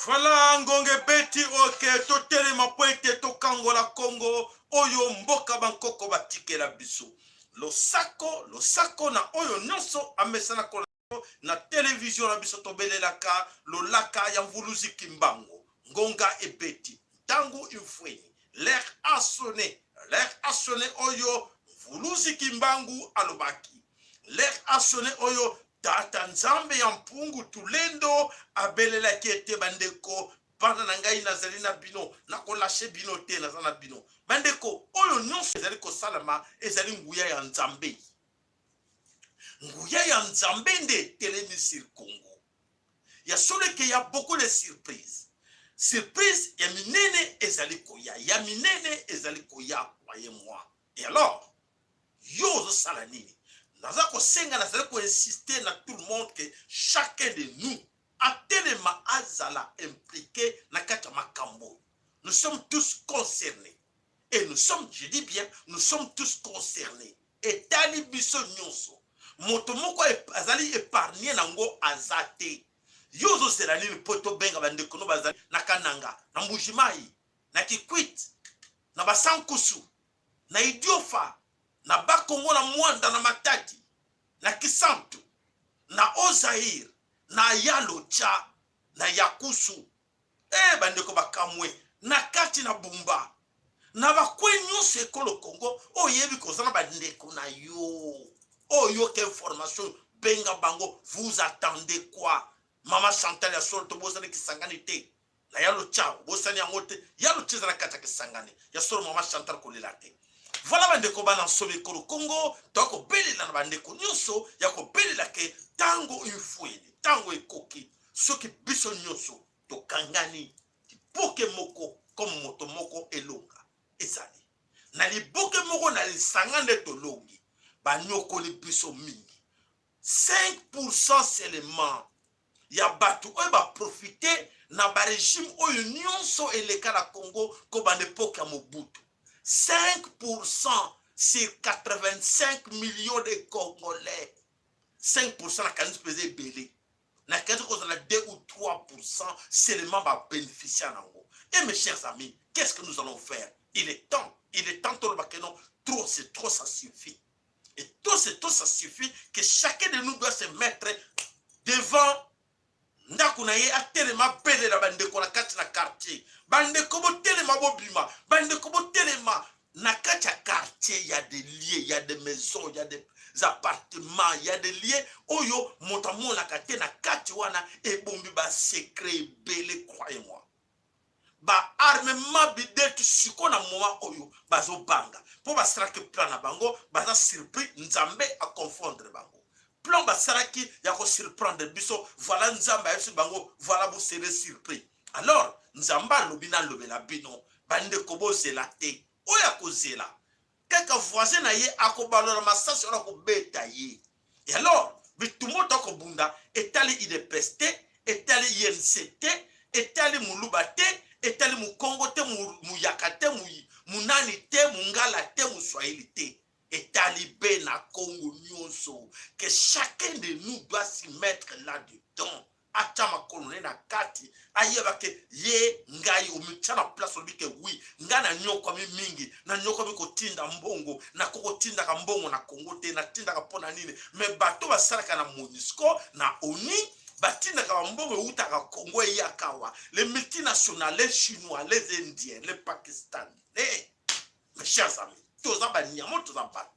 Voilà, ngonga ebeti oke totelema mpo ete tokangola Kongo oyo mboka bankoko batikela biso. Losako, losako na oyo nyonso amesana kolanda na televizio na biso tobelelaka lolaka ya Mvuluzi Kimbangu. Ngonga ebeti, ntango imfweni, l'heure a sonné, l'heure a sonné oyo Mvuluzi Kimbangu alobaki, l'heure a sonné oyo Tata Nzambe ya Mpungu Tulendo abelelaki ete bandeko bana na ngai nazali na bino, nakolashe bino te, naza na bino. Bandeko, oyo nyonso ezali kosalama ezali nguya ya Nzambe. Nguya ya Nzambe nde etelemi sur Congo. Ya solo eke ya beaucoup de surprise. Surprise ya minene ezali koya, ya minene ezali koya, croyez-moi. Et alors, yo ozosala nini? Naza kosenga, nazali koinsiste na tout le monde que chacun de nous atelema, azala impliqué na kati ya makambo. Nous sommes tous concernés et nous sommes, je dis bien, nous sommes tous concernés. Etali biso nyonso, moto moko azali épargne nango aza te. Yo ozozela nini mpo tobenga bandeko no bazali na Kananga, na Mbujimai, na Kikwit, na Basankusu, na Idiofa, na Bakongo, na Mwanda, na Matadi, na Kisantu, na Ozaire, na Yalocha, na Yakusu, e bandeko bakamwe na kati na Bumba, na bakwe nyonso ekolo Congo oyebi koza na bandeko na yo oyo yoka information, benga bango. Vous attendez quoi? Mama Chantal, ya solo tobosani Kisangani te na ya Lotya, obosani yango te. Ya Lotya eza na kati ya Kisangani. Ya solo, mama Chantal, kolela te. Voilà, bandeko bana nsomi ekolo Kongo, toya kobelela na bandeko nyonso ya kobelela ke ntango infweli, ntango ekoki. Soki biso nyonso tokangani liboke moko comme moto moko, elonga ezali na liboke moko na lisanga nde tolongi. Banyokoli biso mingi. 5% seulement ya bato oyo baprofite na barégime oyo nyonso eleka na Congo kobanda époque ya Mobutu, 5% sur 85 millions de Congolais, 5% nakanisi mpenza ebele, nakanisi kozala 2 ou 3% seulement babénéficiaire nango. Et mes chers amis, qu'est-ce que nous allons faire? Il est temps, il est temps tolobake non, trop c'est trop, ça suffit. Et trop c'est trop, ça suffit, que chacun de nous doit se mettre devant ndako na ye, atelema, abelela bandeko na kati na quartier: bandeko botelema, bobima, bandeko botelema. Na kati ya quartier ya des lieux, ya des maisons, ya des appartements, ya des lieux oyo moto amonaka te. Na kati wana ebombi basecret ebele, croyez-moi. Baarmement bidetu sikoyo na moment oyo bazobanga mpo basalaki plan na bango, baza surpris. Nzambe aconfondre bango. Plan basalaki ya kosurprendre biso, voilà, Nzambe ayebisi bango: voilà, vous serez surpris. Alors Nzambe alobi nalobela bino bandeko, bozela te. Oyo akozela kaka voisin na ye akobalola masasi wana kobeta ye. Et alors bitumba to akobunda etali UDPS te, etali UNC te, etali Moluba te, etali Mokongo te, Muyaka te, Munani te, Mongala te, Moswahili te, etali be na Kongo nyonso, que chacun de nous doit s'y mettre là-dedans, atya makolo ne na kati, ayeba ke ye ngai omitya na place. Olobi ke oui, ngai nanyokwami mingi, nanyokwami kotinda mbongo, nakoki kotindaka mbongo na Kongo te. Natindaka mpo na nini? Mais bato basalaka na MONUSCO, na ONU, batindaka bambongo eutaka Kongo eyaka awa. Les multinationales, les Chinois, les Indiens, les Pakistanais, mes chers amis, toza banyama, toza bato.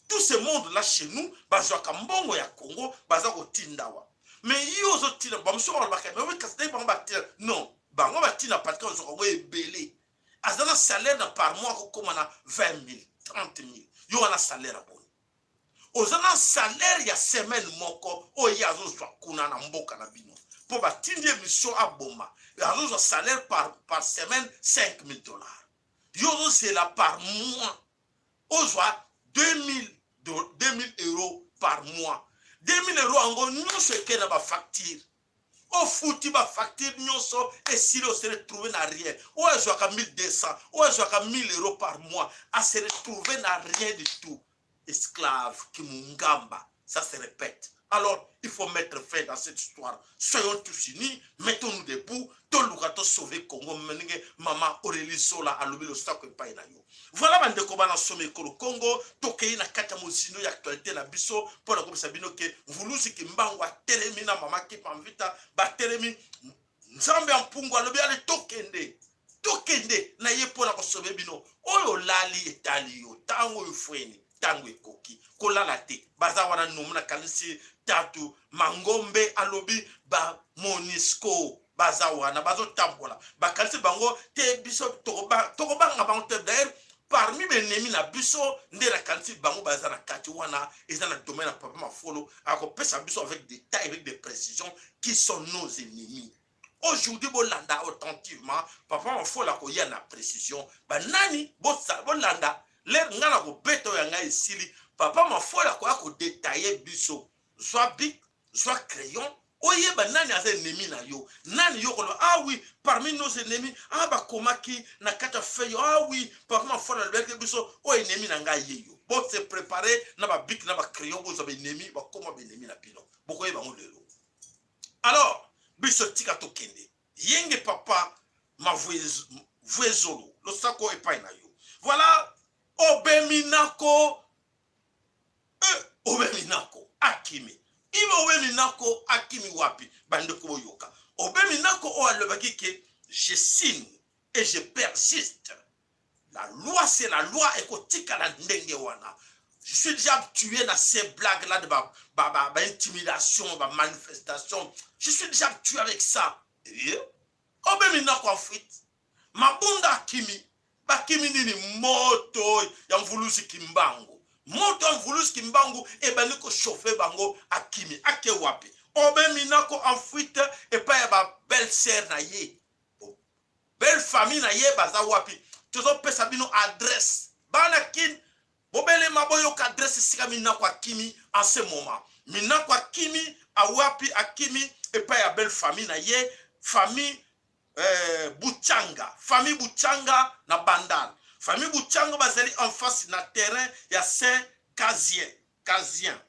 Tout ce monde là chez nous bazwaka mbongo ya Congo, baza kotinda awa. Mais yo ozotinda, bamosusu balobaka mais kasi ndenge bango batinda, non, bango batinda parce que bazwaka yango ebele. Aza na salaire na par mois akokóma na 20 000, 30 000. Yo wana salaire aboni, oza na salaire ya semaine moko oyo ye azozwa kuna na mboka na bino mpo batindi ye mission aboma, azozwa salaire par semaine 5 000 dollars. Yo ozozela par mois ozwa 2000 euros par mois. 2000 euros yango nyonso ekei na bafacture, ofuti bafacture nyonso, esili, ose retrouve na rien. Oyo azwaka 1200, oyo azwaka 1000 euros par mois, ase retrouve na rien du tout. Esclave kimungamba, ça se répète. Alors il faut mettre fin dans cette histoire. Soyons tous unis, mettons-nous debout, toluka tosauve Congo, ndenge mama Aurélie Zola alobi. Losako epai na yo. Voilà, bandeko bana somi ekolo Congo, tokei na kati ya mozindo ya actualité na biso mpo na kobisa bino ke Mvuluzi Kimbangu atelemi na mama Kimpa Mvita batelemi. Nzambe ya mpungu alobi: "Ale, tokende, tokende na ye mpo na kosauver bino." Oyo olali, etali yo. Ntango oyo fweni, ntango ekoki kolala te. Baza wana nomu. Nakanisi tatu Mangombe alobi baMONUSCO baza wana, bazotambola, bakanisi bango te. Biso tokobanga bango te. D'ailleurs, parmi baennemi na biso nde nakanisi bango baza na kati wana. Eza na domaine ya papa Mafolo, akopesa biso avec détail, avec des précisions, qui sont nos ennemis aujourd'hui. Bolanda attentivement, papa Mafolo akoya na précision banani. Bolanda lere ngai na kobeta oyo ya ngai esili, papa Mafolo akoya kodétailler biso. Zwa bic, zwa crayon, oyeba nani aza ennemi na yo, nani yo koloba: "Ah oui, parmi nos ennemis." Ah, bakomaki na kati ya feuille. Ah oui, papa Mafolo alobaki biso oyo ennemi na ngai ye yo. Bose préparer na babic na bacrayon, bozwa baennemi, bakoma baennemi na bino, bokoyeba yango lelo. Alors biso tika tokende yenge. Papa Mavuezolo, losako epai na yo. Voilà, Obeminako e, Obeminako akimi ibe. Obeminako akimi wapi? Bandeko, boyoka Obeminako oyo alobaki ke "Je signe et je persiste, la loi c'est la loi", ekotikala ndenge wana. Je suis déjà habitué à ces blagues là de ba, ba, ba, ba intimidation, ba manifestation. Je suis déjà habitué avec ça. Obeminako en fuite, Mabunda akimi. Bakimi nini? Moto ya Mvuluzi Kimbangu, moto ya Mvuluzi Kimbangu ebandi kochauffer bango. Akimi, ake wapi? Obeminako en fuite epai ya babelle sœur na ye, belle famille na ye. Baza wapi? Tozopesa bino adresse. Bana Kine, bobelema, boyoka adresse esika Minako akimi. En ce moment, Minako akimi awapi? Akimi epai ya belle famille na ye, famille Buchanga, famille Buchanga na Bandal. Famille Buchanga bazali en face na terrain ya Saint Casien, Casien,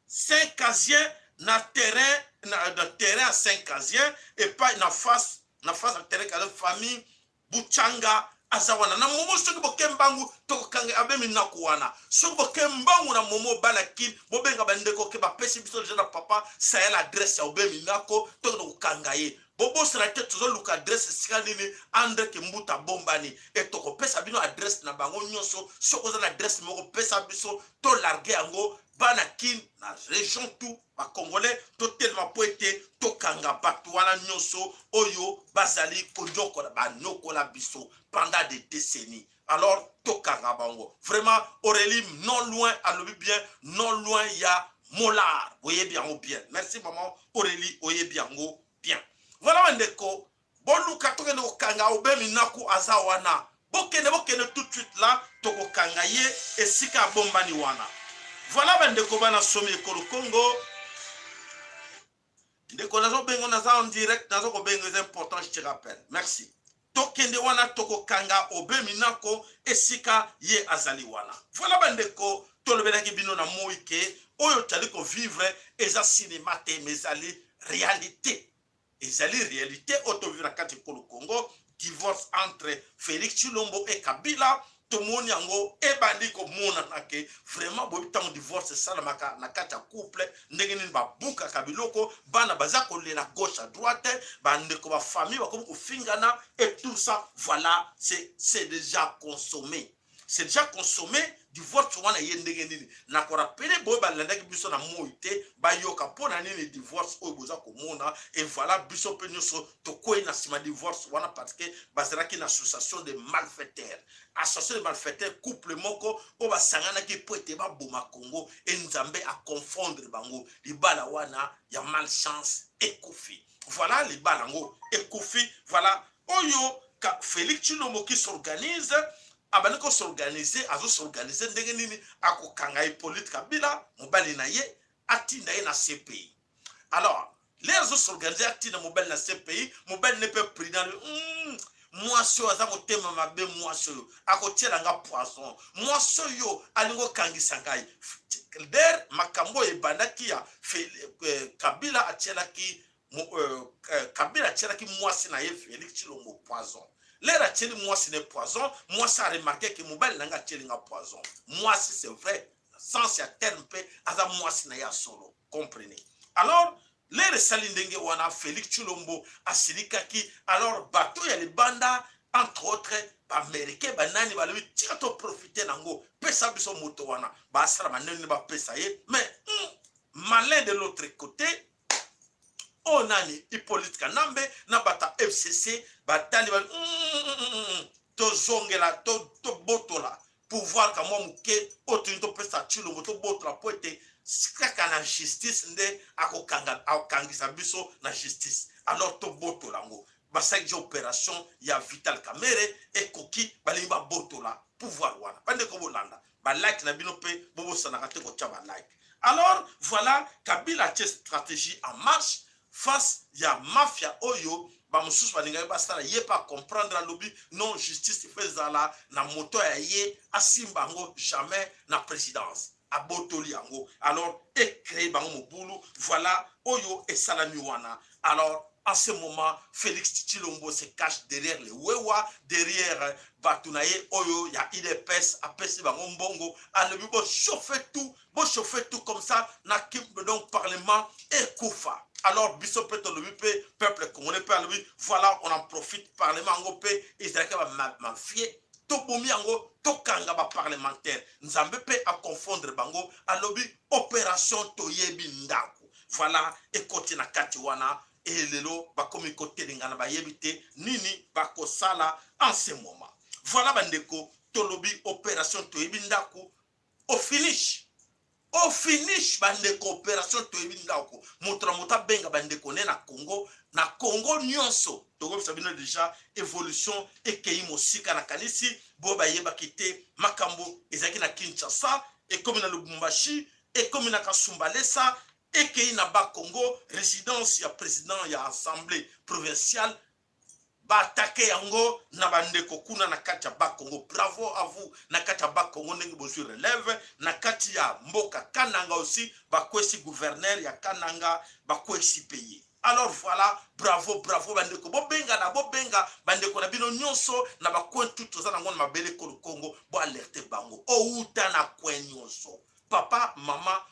Saint Casien, na terrain na terrain ya Saint Casien, epai na face ya terrain Casien. Famille Buchanga aza wana na momo. Soki boke mbangu, tokokanga abemi nako wana. Soki boke mbangu na momo, bana Kini, bobenga bandeko ke bapesi biso deja na papa Sayel adresse ya Obemi Nako, tokende kokanga ye. Bobosana te, tozoluka adresse esika nini Andre Kimbuta abombani e. Tokopesa bino adresse na bango nyonso. Soki oza na adresse moko, pesa biso, tolarguer yango. Bana Kine na région, tout bacongolais, totelema mpo ete tokanga bato wana nyonso oyo bazali konyokola, banyokola biso pendant des décennies. Alors tokanga bango vraiment. Aurélie non loin alobi bien, non loin ya Molar, oyebi yango bien. Merci maman Aurélie, oyebi yango bien. Voilà, bandeko, boluka tokende kokanga Obemi Naku. Aza wana, bokende, bokende tout de suite là, tokokanga ye esika abombani wana. Voilà, bandeko bana somi ekolo Congo. Ndeko, nazobenga, naza en direct, naza kobenga, eza important, je te rappelle. Merci. Tokende wana, tokokanga Obemi Nako esika ye azali wana. Voilà, bandeko, tolobelaki bino na moi ke oyo tozali kovivre eza cinéma te, mais ezali réalité, ezali réalité oyo tovivre na kati ekolo Congo. Divorce entre Félix Tshilombo et Kabila, tomoni yango ebandi komonana ke vraiment boyebi ntango divorce esalamaka na kati ya couple ndenge nini babukaka biloko, bana baza kolela gauche à droite, bandeko, bafamille bakomi kofingana et tout ça. Voilà, c'est déjà consommé, c'est déjà consommé, divorce wana. Ye ndenge nini nakorappeler boye, balandaki biso na moi te, bayoka mpo na nini divorce oyo boza komona. Et voilà, biso mpe nyonso tokwei na nsima divorce wana parce que bazalaki na association de malfaiteurs, association de malfaiteurs, couple moko oyo basanganaki mpo ete baboma Congo. E Nzambe aconfondre bango, libala wana ya malchance ekufi. Voilà, libala yango ekufi. Voilà oyo Félix Tshilombo qui s'organise, abandi kos'organiser, azos'organiser ndenge nini akokanga Hippolyte Kabila, mobali na ye, atinda ye na CPI. Alors lere azos'organiser, atinda mobali na CPI, mobali ne mpe prudent: "Mwasi oyo aza motema mabe, mwasi oyo akotiela nga poison, mwasi oyo alingi okangisa ngai." Der makambo oyo ebandaki ya Kabila atielaki Kabila atielaki mwasi na ye Félix Tshilombo poison. Lere atieli mwasi na poison, mwasi aremarquer ke mobali na ngai atieli nga poison. Mwasi, c'est vrai, sens ya terme, mpe aza mwasi na ye ya solo, comprenez. Alors lere esali ndenge wana, Félix Tshilombo asilikaki. Alors bato ya libanda, entre autres Baaméricain, banani, balobi: "Tika toprofiter nango, pesa biso moto wana." Basala banene, bapesa ye. Mais malin de l'autre côté, oyo nani, Hippolyte Kanambe na bato ya FCC, batali ba tozongela, tobotola pouvoir ka mwa moke oyo toni topesa Tshilombo, tobotola mpo ete kaka na justice nde akokangisa biso na justice. Alors tobotola yango. Basalaki opération ya Vital Kamerhe, ekoki balingi babotola pouvoir wana. Bandeko, bolanda, balike na bino mpe bobosanaka te kotya balike. Alors voilà, Kabila atie stratégie en marche face ya mafia oyo bamosusu balingaki basala ye. Mpe acomprendre, alobi: "Non, justice ifo ezala na moto ya ye, asimba yango jamais na présidence." Abotoli yango. Alors ecréer bango mobulu. Voilà oyo esalami wana. Alors en ce moment, Félix Tshilombo se cache derrière les wewa, derrière bato na ye oyo ya UDPS. Apesi bango mbongo, alobi: "Bochauffe tout, bochauffe tout comme ça na donc parlement ekufa." Alors biso mpe tolobi, mpe peuple congolais mpe alobi: "Voilà, on en profite." Parlement yango mpe ezalaki bamafie, tobomi yango, tokanga baparlementaire. Nzambe mpe aconfondre bango, alobi opération toyebi ndako. Voilà, ekoti na kati wana. Elelo bakomi kotelengana, bayebi te nini bakosala en ce moment. Voilà bandeko, tolobi opération toyebi ndako au finish, au finish. Bandeko, opération toyebi ndako, moto na moto abenga bandeko ne na Congo, na Congo nyonso. Tokobisa bino déjà, évolution ekei mosika. Nakanisi bo bayebaki te, makambo ezalaki na Kinshasa, ekomi na Lubumbashi, ekomi na Kasumbalesa, ekei na Bakongo, résidence ya président ya assemblée provinciale. Baattaquer yango na bandeko kuna na kati ya Bakongo. Bravo à vous na kati ya Bakongo, ndenge bozwi relève. Na kati ya mboka Kananga aussi, bakwesi gouverneur ya Kananga, bakwesi pays. Alors voilà, bravo, bravo bandeko. Bobenga na bobenga bandeko na bino nyonso na bacoin tu toza nango na mabele kolo Kongo, boalerter bango outa na coin nyonso. Papa, mama,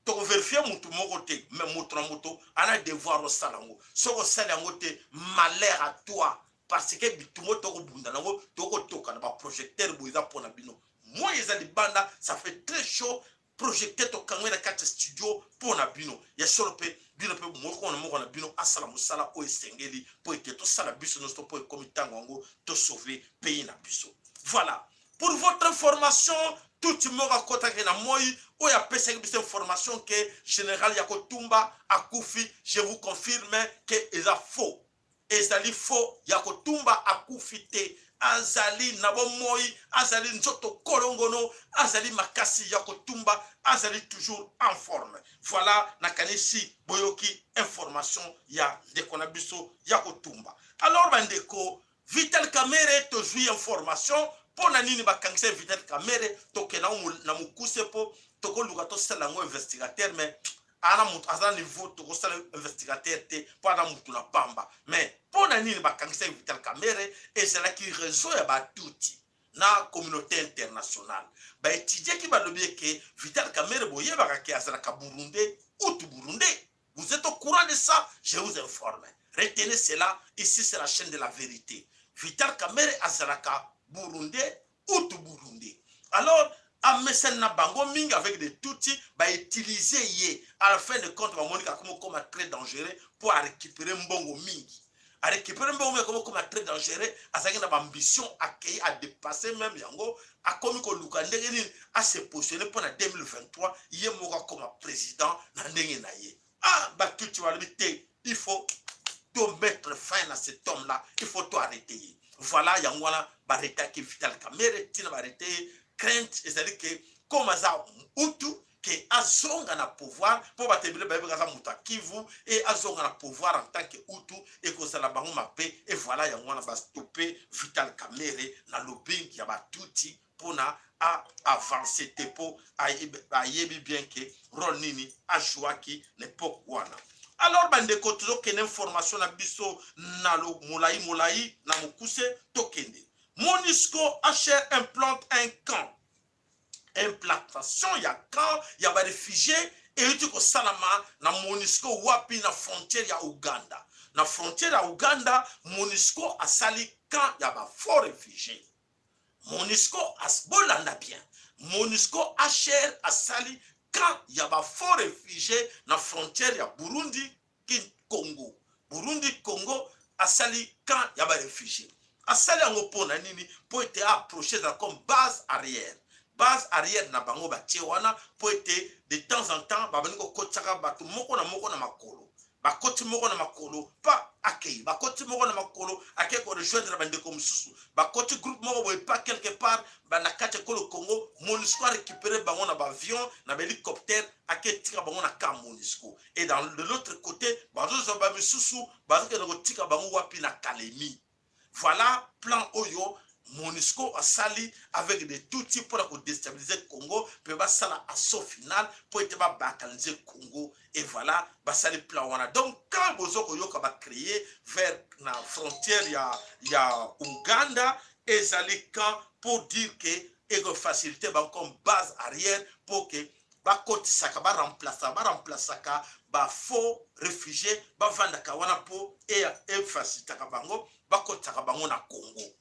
tokovérifier motu moko te, mais moto na moto ana devoir osala yango. Soki osala yango te, malheur à toi, parce que bitumba tokobunda nango, tokotoka na baprojecteur boye, eza mpona bino. Moi eza libanda, ça fait très chaud. Projecteur tokangwe na kati ya studio mpo na bino ya solo. Mpe bino mpe, moko na moko na bino asala mosala oyo esengeli mpo ete tosala biso nyonso, mpo ekomi ntango yango tosauver pays na biso. Voilà, pour votre information, tuti moko akɔtaki na moi oyo apesaki biso information ke général ya kotumba akufi, je vous confirme ke eza faux, ezali faux. Ya kotumba akufi te, azali na bomoi, azali nzoto kolongono, azali makasi. Ya kotumba azali toujours en forme. Voilà, nakanisi boyoki information ya ndeko na biso ya kotumba. Alors bandeko, Vital Kamerhe, tozwi information mpo na nini bakangisa Vital Kamerhe. Tokenda na mokuse mpo tokoluka tosala yango investigateur, mais ana moto aza niveau tokosala investigateur te, mpo ana motu na pamba. Mais mpo na nini bakangisa Vital Kamerhe? Ezalaki réseau ya batuti na communauté internationale. Baétudiaki, balobi eke Vital Kamerhe, boyebaka ke azalaka Burundais, Hutu burundais. Vous êtes au courant de ça? Je vous informe, retenez cela, ici c'est la chaîne de la vérité. Vital Kamerhe azalaka Burundais, Hutu burundais. Alors amesani na bango mingi avec des Tutsi, bautiliser ye. À la fin de compte, bamoni kaka komokoma très dangereux mpo arécupérer mbongo mingi, arécupérer mbongo mingi, akomi très dangereux. Azalaki na baambition, akei adépasser même yango, akomi koluka ndenge nini ase positionner mpo na 2023 ye moko akoma président na ndenge na ye. Ah, Batutsi balobi te, il faut to mettre fin na cet homme là, il faut to arrêter ye. Voilà, yango wana baarrêtaki Vital Kamerhe. Ntina baarrêter ye, crainte ezali ke comme aza Hutu, ke azonga na pouvoir, mpo bato ebele bayebaka aza moto ya Kivu e azonga na pouvoir en tant que Hutu, ekozala bango mabe. E voilà, yango wana bastoppe Vital Kamerhe na lobbying ya Batutsi mpona aavance te, mpo ayebi bien ke rôle nini ajouaki na époque wana. Alors bandeko, tozokende information na biso na molai molai na mokuse. Tokende. MONUSCO HR implante un camp. Implantation ya camp ya baréfugié euti kosalama na MONUSCO. Wapi? Na frontière ya Uganda. Na frontière ya Uganda, MONUSCO asali camp ya bafaux réfugié. MONUSCO, bolanda bien, MONUSCO HR asali camp ya bafaux réfugié na frontière ya Burundi, Congo. Burundi, Congo, asali camp ya baréfugié. Asali yango mpo na nini? Mpo ete aapproche, ezala comme base arrière, base arrière na bango. Batie wana mpo ete de temps en temps babandi kokotisaka bato moko na moko na makolo. Bakoti moko na makolo pa akei, bakoti moko na makolo akei korejoindre bandeko mosusu, bakoti groupe moko boye pa quelque part na kati ya ekolo Congo. MONUSCO arécupéré bango na baavion, na bahélicoptère, aketika bango na camp MONUSCO. Et dans de l'autre côté, bazozwa bamisusu, bazokende kotika bango wapi? Na Kalemi. Voilà plan oyo MONUSCO asali avec des Tutsi mpona kodéstabiliser Congo mpe basala assaut final mpo ete babalkaniser Congo. Et voilà, basali plan wana. Donc quand bozo koyoka bacréer vers na frontière ya Uganda, ezali camp pour dire que ekofacilité bango comme base arrière pour que bakotisaka, baremplaçaka bafaux réfugié, bavandaka wana mpo efacilitaka bango, bakotisaka bango na Congo.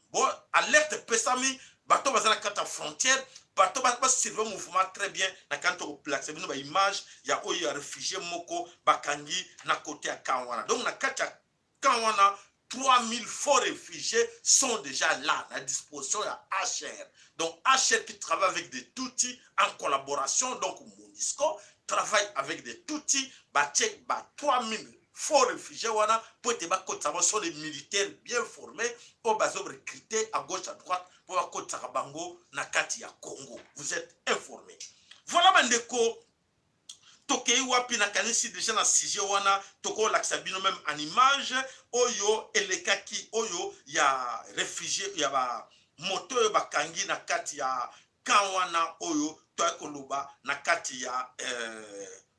Bon, alerte epesami. Bato baza na kati ya frontière, bato basurveille mouvement très bien. Na kani tokoplace bino baimage ya oyo ya réfugié moko bakangi na côté ya camp wana. Donc na kati ya camp wana, 3000 faux réfugiés sont déjà là, à disposition ya HR. Donc HR qui travaille avec des Tutsis en collaboration, donc MONUSCO travaille avec des Tutsis, batie ba 3000 faux réfugiés wana po ete bakotisa bango. Sont des militaires bien formés oyo bazo recruter à gauche, à droite mpo bakotisaka bango na kati ya Congo. Vous êtes informés. Voilà bandeko, tokei wapi? Nakanisi déjà na sujet wana tokolakisa bino même en image oyo elekaki, oyo ya réfugié ya bamoto oyo bakangi na kati ya camp wana, oyo toyaki koloba na kati ya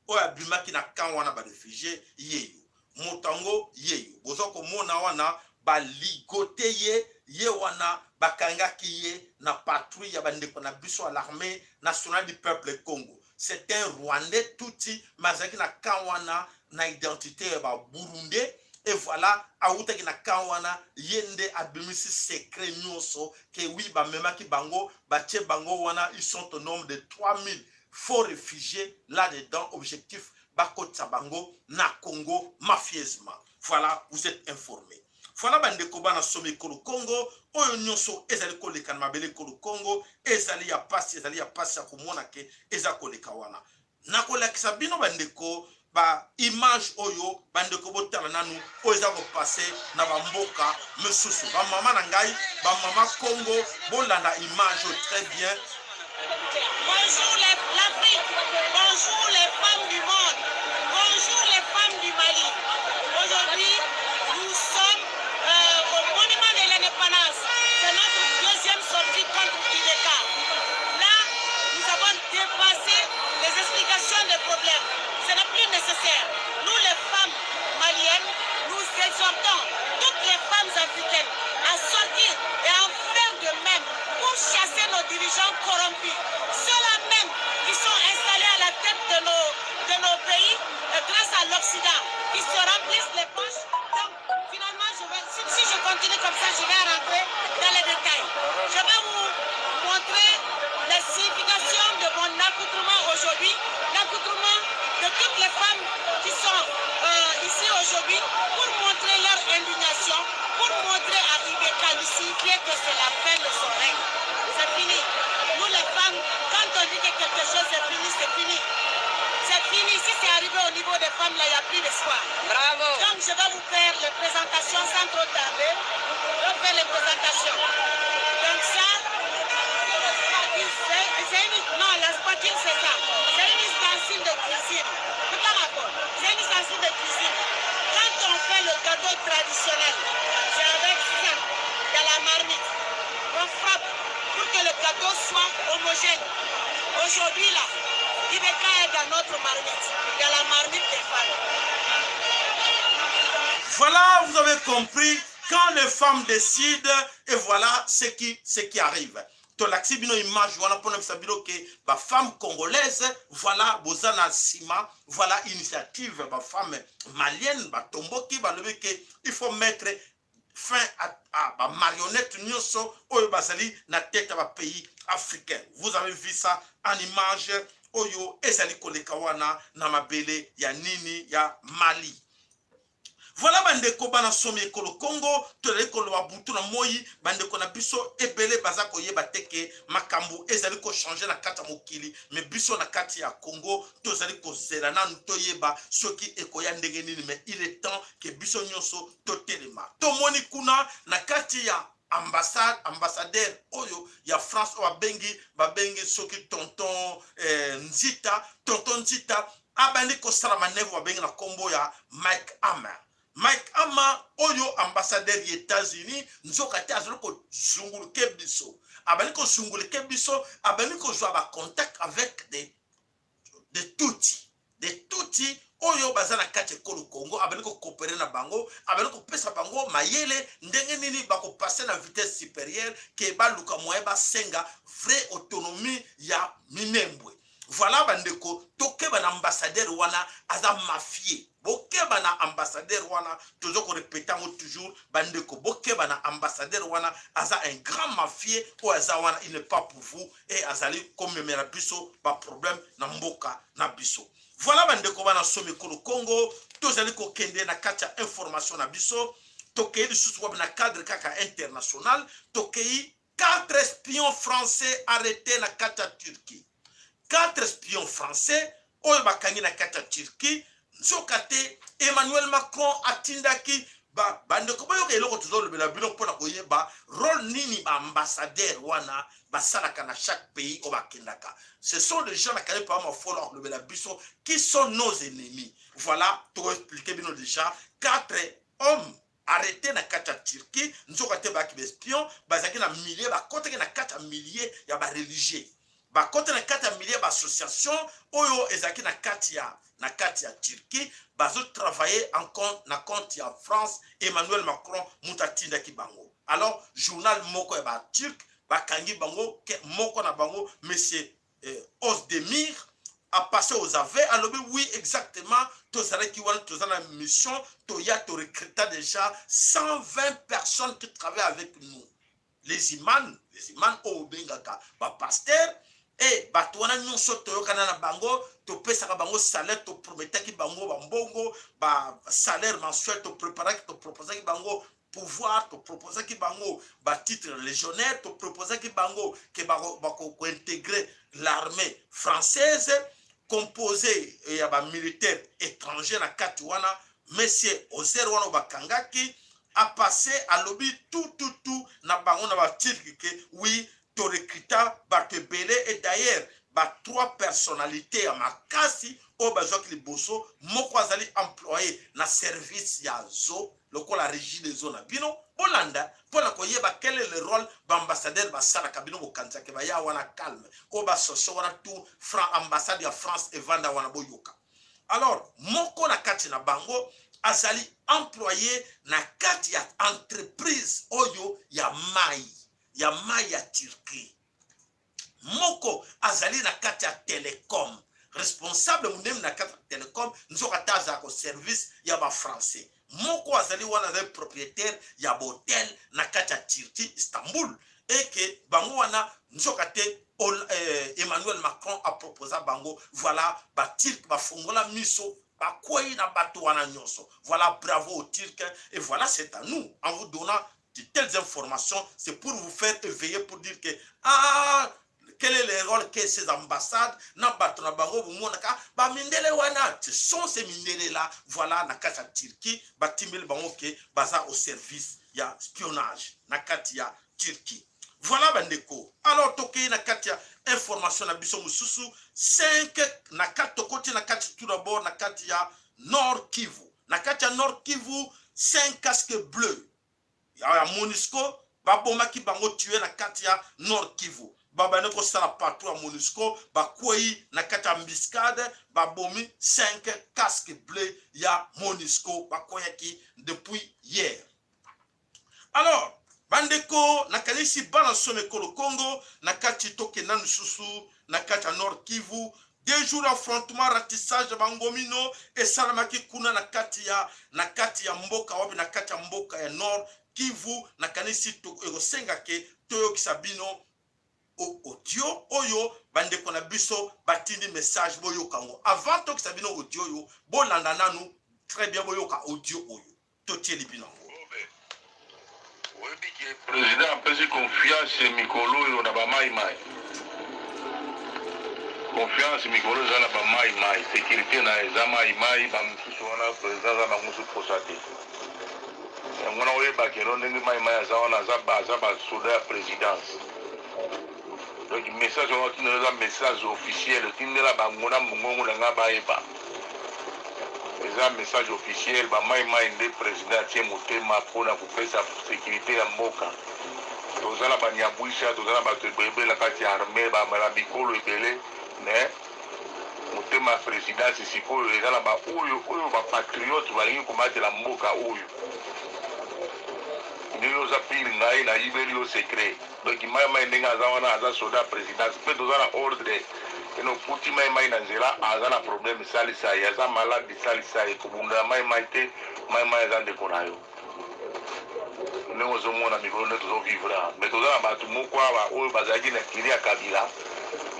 oyo abimaki na camp wana baréfugié. Yeyo moto yango, yeyo boza komona wana, baligote ye. Ye wana bakangaki ye na patrouille ya bandeko na biso ya l'Armée nationale du peuple Congo. C'est un Rwandais tutsi, mais azalaki na camp wana na identité ya Baburundais. Et voilà, awutaki na camp wana. Ye nde abimisi secret nyonso ke wi, bamemaki bango, batie bango wana. Ils sont au nombre de 3000 faux réfugiés là-dedans. Objectif, bakotisa bango na Congo mafieusement. Voilà, vous êtes informés. Voilà bandeko, bana somi ekolo Congo, oyo nyonso ezali koleka na mabele ekolo Congo ezali ya pasi, ezali ya pasi ya komona ke eza koleka wana. Nakolakisa bino bandeko baimage oyo. Bandeko, botala nanu oyo eza kopase na bamboka mosusu. Bamama na ngai, bamama Congo, bolanda image oyo très bien. Bonjour l'Afrique, bonjour les femmes du monde, bonjour les femmes du Mali. Aujourd'hui, nous sommes au monument de l'Indépendance. C'est notre deuxième sortie contre IBK. Là, nous avons dépassé les explications des problèmes. Ce n'est plus nécessaire. Nous, les femmes maliennes, nous exhortons toutes les femmes africaines à sortir et à en faire de même pour chasser nos dirigeants corrompus. Ceux-là même qui sont installés à la tête de nos pays grâce à l'Occident, qui se remplissent les poches. Donc, finalement, si je continue comme ça, je vais rentrer dans les détails. Je vais vous montrer la signification de mon accoutrement aujourd'hui, l'accoutrement de toutes les femmes qui sont ici aujourd'hui pour montrer leur indignation, pour montrer à IBK, lui signifier que c'est la fin de son règne. C'est fini. Nous les femmes, quand on dit que quelque chose est fini, c'est fini. C'est fini. Si c'est arrivé au niveau des femmes, là, il n'y a plus d'espoir. Bravo. Donc, je vais vous faire les présentations sans trop tarder. Je vais faire les présentations. Donc ça, c'est une. Non, la spatule, c'est ça. traditionnel. C'est avec ça, dans la marmite, on frappe pour que le gâteau soit homogène. Aujourd'hui, là, IBK est dans notre marmite, dans la marmite des femmes. Voilà, vous avez compris, quand les femmes décident, et voilà ce qui arrive. Tolakisi bino image wana mpona bisa bino ke bafemme congolaise, voilà, boza na nsima. Voilà initiative bafemme malienne batomboki, balobi ke il faut mettre fin à bamarionnette nyonso oyo bazali na tête ya bapays africain. Vous avez vu ça en image, oyo ezali koleka wana na mabele ya nini, ya Mali. Voilà, bandeko bana somi ekolo Congo, tozali koloba butu na moi. Bandeko na biso ebele baza koyeba te ke makambo ezali kochanger na kati ya mokili, mais biso na kati ya Congo tozali kozela nanu toyeba soki ekoya ndenge nini. Mais il est temps ke biso nyonso totelema. Tomoni kuna na kati ya ambassade, ambassadeur oyo ya France oyo babengi soki tonton Nzita. Tonton Nzita abandi kosala manœuvre, babengi na nkombo ya Mike Hammer. Mike Hammer oyo ambassadeur ya États-Unis, nzoka te azali kozunguluke biso, abandi kozunguluke biso, abandi kozwa bacontact avec des Tutsi oyo baza na kati ekolo Congo. Abandi kocoopérer na bango, abandi kopesa bango mayele ndenge nini bakopasser na vitesse supérieure, ke baluka moyen basenga vraie autonomie ya Minembwe. Voilà, bandeko, tokeba na ambassadeur wana, aza mafieux. Bokeba na ambassadeur wana, toza korépéter yango toujours. Bandeko, bokeba na ambassadeur wana, aza un grand mafieux. Oyo aza wana, il n'est pas pour vous et azali komemela biso baproblème na mboka na biso. Voilà, bandeko bana somi ekolo Congo, tozali kokende na kati ya information na biso. Tokei lisusu wapi? Na cadre kaka international, tokei quatre espions français arrêtés na kati ya Turquie. Quatre espions français oyo bakangi na kati ya Turquie, nzoka te Emmanuel Macron atindaki. Bandeko, boyoka eloko tozolobela bino mpona koyeba rôle nini baambassadeur wana basalaka na chaque pays oyo bakendaka. Ce sont des gens nakali pa mafolo akolobela biso qui sont nos ennemis. Voilà, tokoexpliquer bino déjà. Quatre hommes arrêté na kati ya Turquie, nzoka te bayaki baespion. Bazalaki na milieu, bakotaki na kati ya milieu ya bareligieux, bakota na kati ya milieu ya baassociation oyo ezalaki na kati ya Turquie, bazotravailler en compte, na compte ya France. Emmanuel Macron moto atindaki bango. Alors journal moko ya baturc bakangi bango. Moko na bango, monsieur Osdemir, apassé aux aveux, alobi: oui, exactement, tozalaki wana, toza na mission, toya torecruta déjà 120 personnes qui travaillent avec nous, les imams, les imams oyo obengaka bapasteur. E bato wana nyonso toyokana na bango, topesaka bango salaire, toprometaki bango bambongo, basalaire mensuel, topréparaki, toproposaki bango pouvoir, toproposaki bango batitre légionnaire, toproposaki bango ke bakointégrer l'armée française composé ya bamilitaire étranger na kati wana. Monsieur Ozer wana oyo bakangaki apassé, alobi tout tout tout na bango na baturcs ke oui, torecruta bato ebele. Et d'ailleurs ba trois personnalité ya makasi oyo bazwaki liboso, moko azali employé na service ya zo lokola Régie des eaux na bino. Bolanda mpona koyeba quel est le rôle baambassadeur basalaka. Bino bokanisaki baya wana calme, oyo basoso wana tout franc, ambassade ya France evanda wana. Boyoka alors, moko na kati na bango azali employé na kati ya entreprise oyo ya mai ya Turquie. Moko azali na kati ya télécom, responsable monene na kati ya télécom, nzoka te azala ko service ya bafrançais. Moko azali wana, azali propriétaire ya bahotel na kati ya Turquie, Istanbul. Eke bango wana, nzoka te Emmanuel Macron aproposa bango. Voilà, baturcs bafongola miso, bakwei na bato wana nyonso. Voilà, bravo aux Turcs. Et voilà, c'est à nous, en vous donnant de telles informations, c'est pour vous faire éveiller, pour dire que ah, quel est le rôle que ces ambassades na bato na bango bomonaka bamindele wana. Ce sont ces mindele là. Voilà, na kati ya Turquie batimbeli bango ke baza au service ya espionnage na kati ya Turquie. Voilà, bandeko. Alors tokei na kati ya information na biso mosusu 5 na kati, tokoti na kati tout d'abord na kati ya Nord Kivu. Na kati ya Nord Kivu, 5 casque bleu ya Monusco babomaki bango tue na kati ya Nord Kivu. Babandi kosala patrouille ya Monusco, bakwei na kati ya embuscade, babomi 5 casque bleu ya Monusco, bakweyaki depuis hier. Alors bandeko, nakanisi bana somo ekolo Congo na kati, tokenda lisusu na kati ya Nord Kivu. 2 jours affrontement, ratissage bangomino esalamaki kuna na kati ya mboka wapi? Na kati ya mboka ya Nord Kivu. Nakanisi ekosenga ke toyokisa bino audio oyo bandeko na biso batindi message. Boyoka yango. Avant toyokisa bino audio oyo, bolanda nanu très bien, boyoka audio oyo totieli bino yango. Oyebi ke président apesi confiance mikolo oyo na bamaimai. Confiance mikolo eza na bamaimai, sécurité na eza maimai. Bamosusu wana, président aza bango mosusu posa te. Yango wana oyeba keno ndenge maimai aza wana, aza basoda ya présidence. Donc message wana otindela eza message officiel. Otindela bango na mongongo na nga, bayeba eza message officiel. Bamaimai nde président atie motema mpona kopesa sécurité ya mboka. Toza na banyabwisha, toza na bato ebele na kati ya armée, na bikolo ebele, mais motema ya présidence sikoyo eza na baoyo oyo bapatriote balingi kobatela mboka oyo. Ndenge oza pire, ngai nayibeli yo secret. Donc mai mai ndenge aza wana, aza soda ya présidence mpe toza na ordre eno okuti mai mai na nzela, aza na problème, salisa ye, aza malade, salisa ye. Kobunda ya mai mai te, mai mai aza ndeko na yo. Ndenge ozomona mikolo nde tozovivre, mais toza na bato moko awa oyo bazalaki na kiri ya Kabila,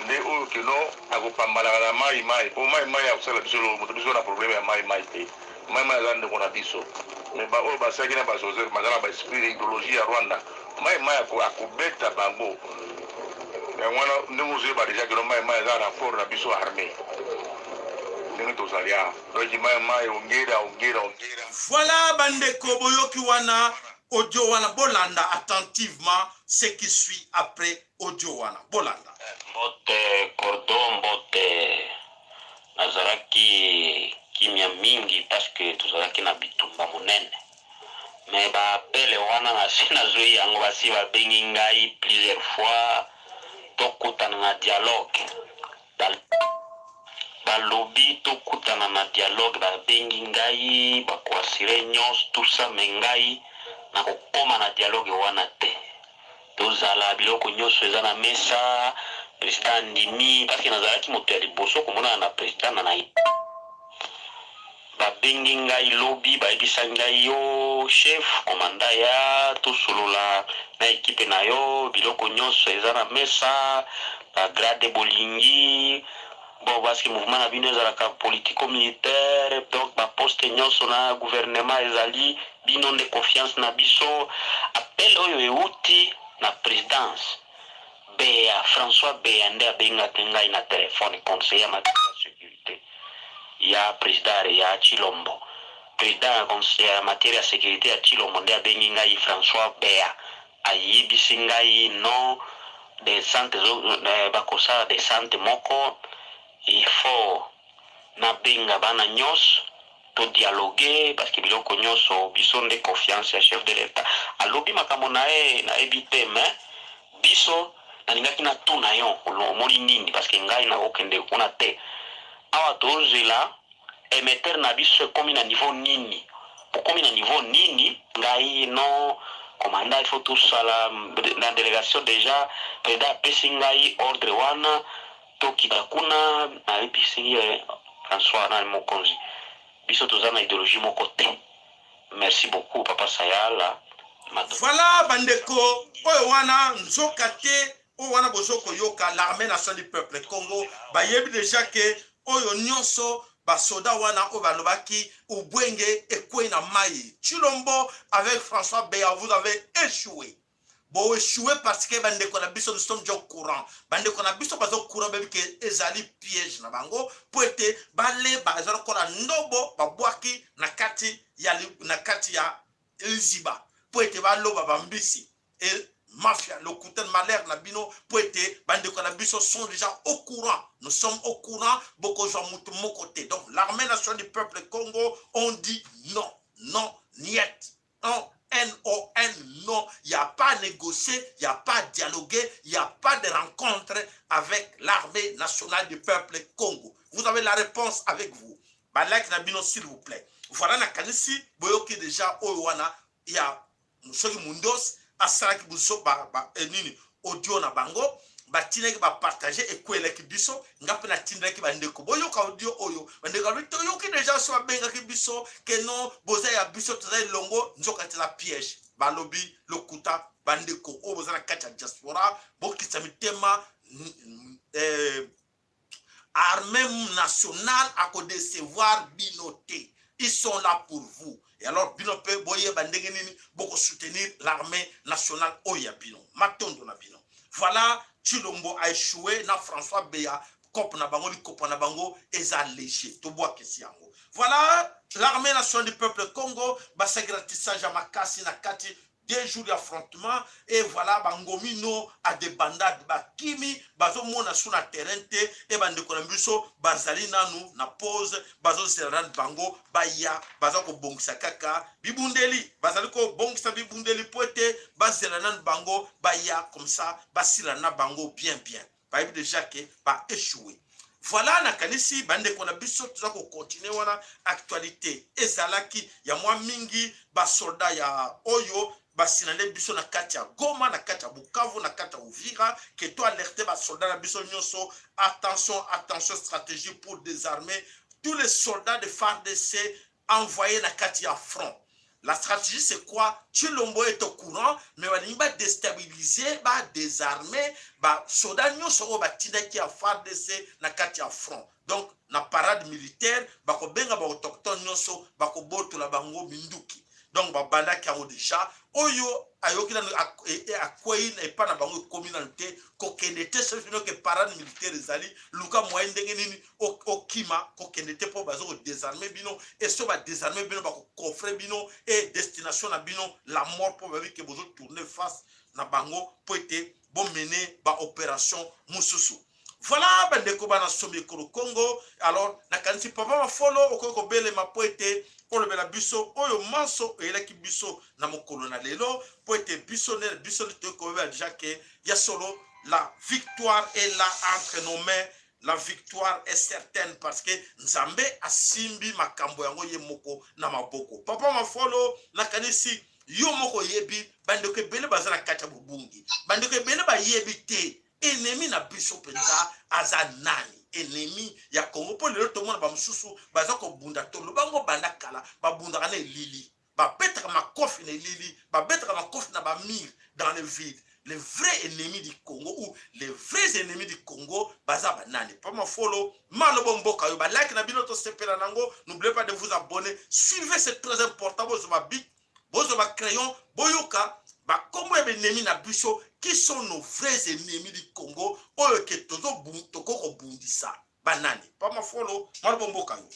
nde oyo keno akopambalaka na mai mai, mpo mai mai akosala biso moto. Biso na problème ya mai mai te, mai mai aza ndeko na biso. Mais baoyo basalaki na bajoseph baza na baesprit, idéologie ya Rwanda, mai mai akobeta bango. Yango wana ndenge ozoyeba déjà keno mai mai aza renfort na biso armée ndenge tozali awa. Donc mai mai, ongera, ongera, ongera. Voilà bandeko, boyoki wana audio wana. Bolanda attentivement ce qui suit après audio wana, bolanda. Mbote cordo, mbote. Nazalaki kimia mingi parce que tozalaki na bitumba monene, mais baappel wana nasi nazwi yango. Basi babengi ngai plusieurs fois, tokutana na dialogue. Balobi tokutana na dialogue, babengi ngai, bakoassurer nyonso, tout ça, mais ngai nakokóma na dialogue wana te. Tozala biloko nyonso eza na mesa, président andimi, parce que nazalaki moto ya liboso komonana na président na ye. Babengi ngai lobi, bayebisa ngai: "Yo chef commandant, ya tosolola na ekipe na yo, biloko nyonso eza na mesa, bagrade bolingi bon, parce que mouvement na bino ezalaka politico militaire, donc baposte nyonso na gouvernement ezali bino nde confiance na biso." Appel oyo euti na présidence. Beya, François Beya nde abengaki ngai na telefone, conseiller ya sécurité ya président ya Chilombo, président ya matière ya sécurité ya Chilombo nde abengi ngai. François Beya ayebisi ngai non, descente, bakosala descente moko, il faut nabenga bana nyonso, todialogue, parce que biloko nyonso biso nde confiance ya chef de l'État. Alobi makambo na ye, nayebi te, mais biso nalingaki natuna yo, omoni nini? Parce que ngai nakokende kuna te. Awa tozela émetteur na biso ekomi na niveau nini, okomi na niveau nini? Ngai non, commandant, il faut tosala na délégation. Déjà président apesi ngai ordre wana, tokita kuna. Nayebisi ye François na mokonzi, biso toza na idéologie moko te. Merci beaucoup, papa Sayala. Voilà bandeko, oyo wana nzoka te, oyo wana bozo koyoka l'armée nationale du peuple Congo. Bayebi déjà ke oyo nyonso basoda wana oyo balobaki ubwenge ekwei na mai. Chilombo avec François Beya, vous avez échoué, boéchoué, parce que bandeko na biso, nous sommes déjà au courant. Bandeko na biso baza courant, bayebi ke ezali piège na bango, mpo ete baleba eza lokola ndobo babwaki na kati ya liziba mpo ete baloba bambisi e mafia lokuta malheur na bino, mpo ete bandeko na biso sont déjà au courant. Nous sommes au courant, bokozwa mutu moko te. Donc l'armée nationale du peuple Congo, on dit non, non. Niet. Non, N-O-N, non. Il n'y a pas à négocier, il n'y a pas à dialoguer, il n'y a pas de rencontre avec l'armée nationale du peuple Congo. Vous avez la réponse avec vous. Ba like na bino s'il vous plaît. Voilà nakanisi boyoki déjà oyo wana ya soki mundos asalaki buso ba, ba eh, nini audio na bango batindaki bapartage ekwelaki biso nga mpe natindaki bandeko boyoka audio oyo bandeko balobi toyoki deja so babengaki biso keno boza ya biso toza elongo nzoka teza piège balobi lokuta bandeko oyo boza na kati ya diaspora bokitisa mitema eh, armée nationale akodecevoir bino te. Ils sont là pour vous. Et alors bino mpe boyeba ndenge nini bokosoutenir l'armée nationale oyo ya bino. Matondo na bino. Voilà, Tshilombo a échoué na François Beya, cope na bango, likopa na bango eza léger, tobwakisi yango. Voilà, l'armée nationale du peuple Congo basalaki ratissage ya makasi na kati 2 jours d'affrontement et voilà bangomino a débandade, bakimi, bazomona su na terrain te. E bandeko na biso bazali nanu na pause, bazozela nanu bango baya. Baza kobongisa kaka bibundeli, bazali kobongisa bibundeli po ete bazela nanu bango baya, comme ça basila na bango bien bien. Bayebi déjà ke baéchoué. Voilà, nakanisi bandeko na biso toza kocontinue wana. Actualité ezalaki ya mwa mingi. Basoldat ya oyo basinale biso na kati ya Goma, na kati ya Bukavu, na kati ya Uvira, ke to alerte basoldat na biso nyonso: attention, attention, stratégie pour désarmer tous les soldats de FARDC envoyés na kati ya front. La stratégie, c'est quoi? Tshilombo est au courant, mais balingi badéstabiliser, badésarmer basoda nyonso oyo batindaki ya FARDC na kati ya front. Donc na parade militaire bakobenga baautochtone nyonso, bakobotola bango minduki. Donc babandaki yango déjà. Oyo ayoki nanu akwei epai na bango, ekomi nanu te, kokende te. Soki bino ke parade militaire ezali, luka moyen ndenge nini okima, kokende te, mpo baza kodésarme bino. E so badésarme bino, bakocoffre bino e destination na bino la mort, mpo bayebi ke bozotourne face na bango mpo ete bomene baopération mosusu. Voilà, bandeko bana sombi ekolo Congo. Alors nakanisi papa Mafolo okoki kobelema mpo ete olobela biso oyo manso oyelaki biso na mokolo na lelo, mpo ete biso nde biso nde toyoki koyeba déjà ke ya solo, la victoire est là entre nos mains. La victoire est certaine parce que Nzambe asimbi makambo yango ye moko na maboko. Papa Mafolo, nakanisi yo moko oyebi bandeko ebele baza na kati ya bobungi, bandeko ebele bayebi te ennemi na biso mpenza aza nani, ennemi ya Congo. Mpo lelo tomona bamosusu baza kobunda, tolobango banda kala, babundaka na elili, babetaka makofi na elili, babetaka makofi na bamire, dans le vide. Les vrais ennemis du Congo ou les vrais ennemis du Congo baza banani? Papa Mafolo, malobo mboka yo. Balike na bino, tosepela nango. N'oubliez pas de vous abonner, suivez, c'est très important. Bozwa babic, bozwa bacrayon, boyoka bakombo ya baennemi na biso. Qui sont nos vrais ennemis du Congo oyo ke tokoki kobundisa? Banani? Papa Mafolo, malobo mboka yo.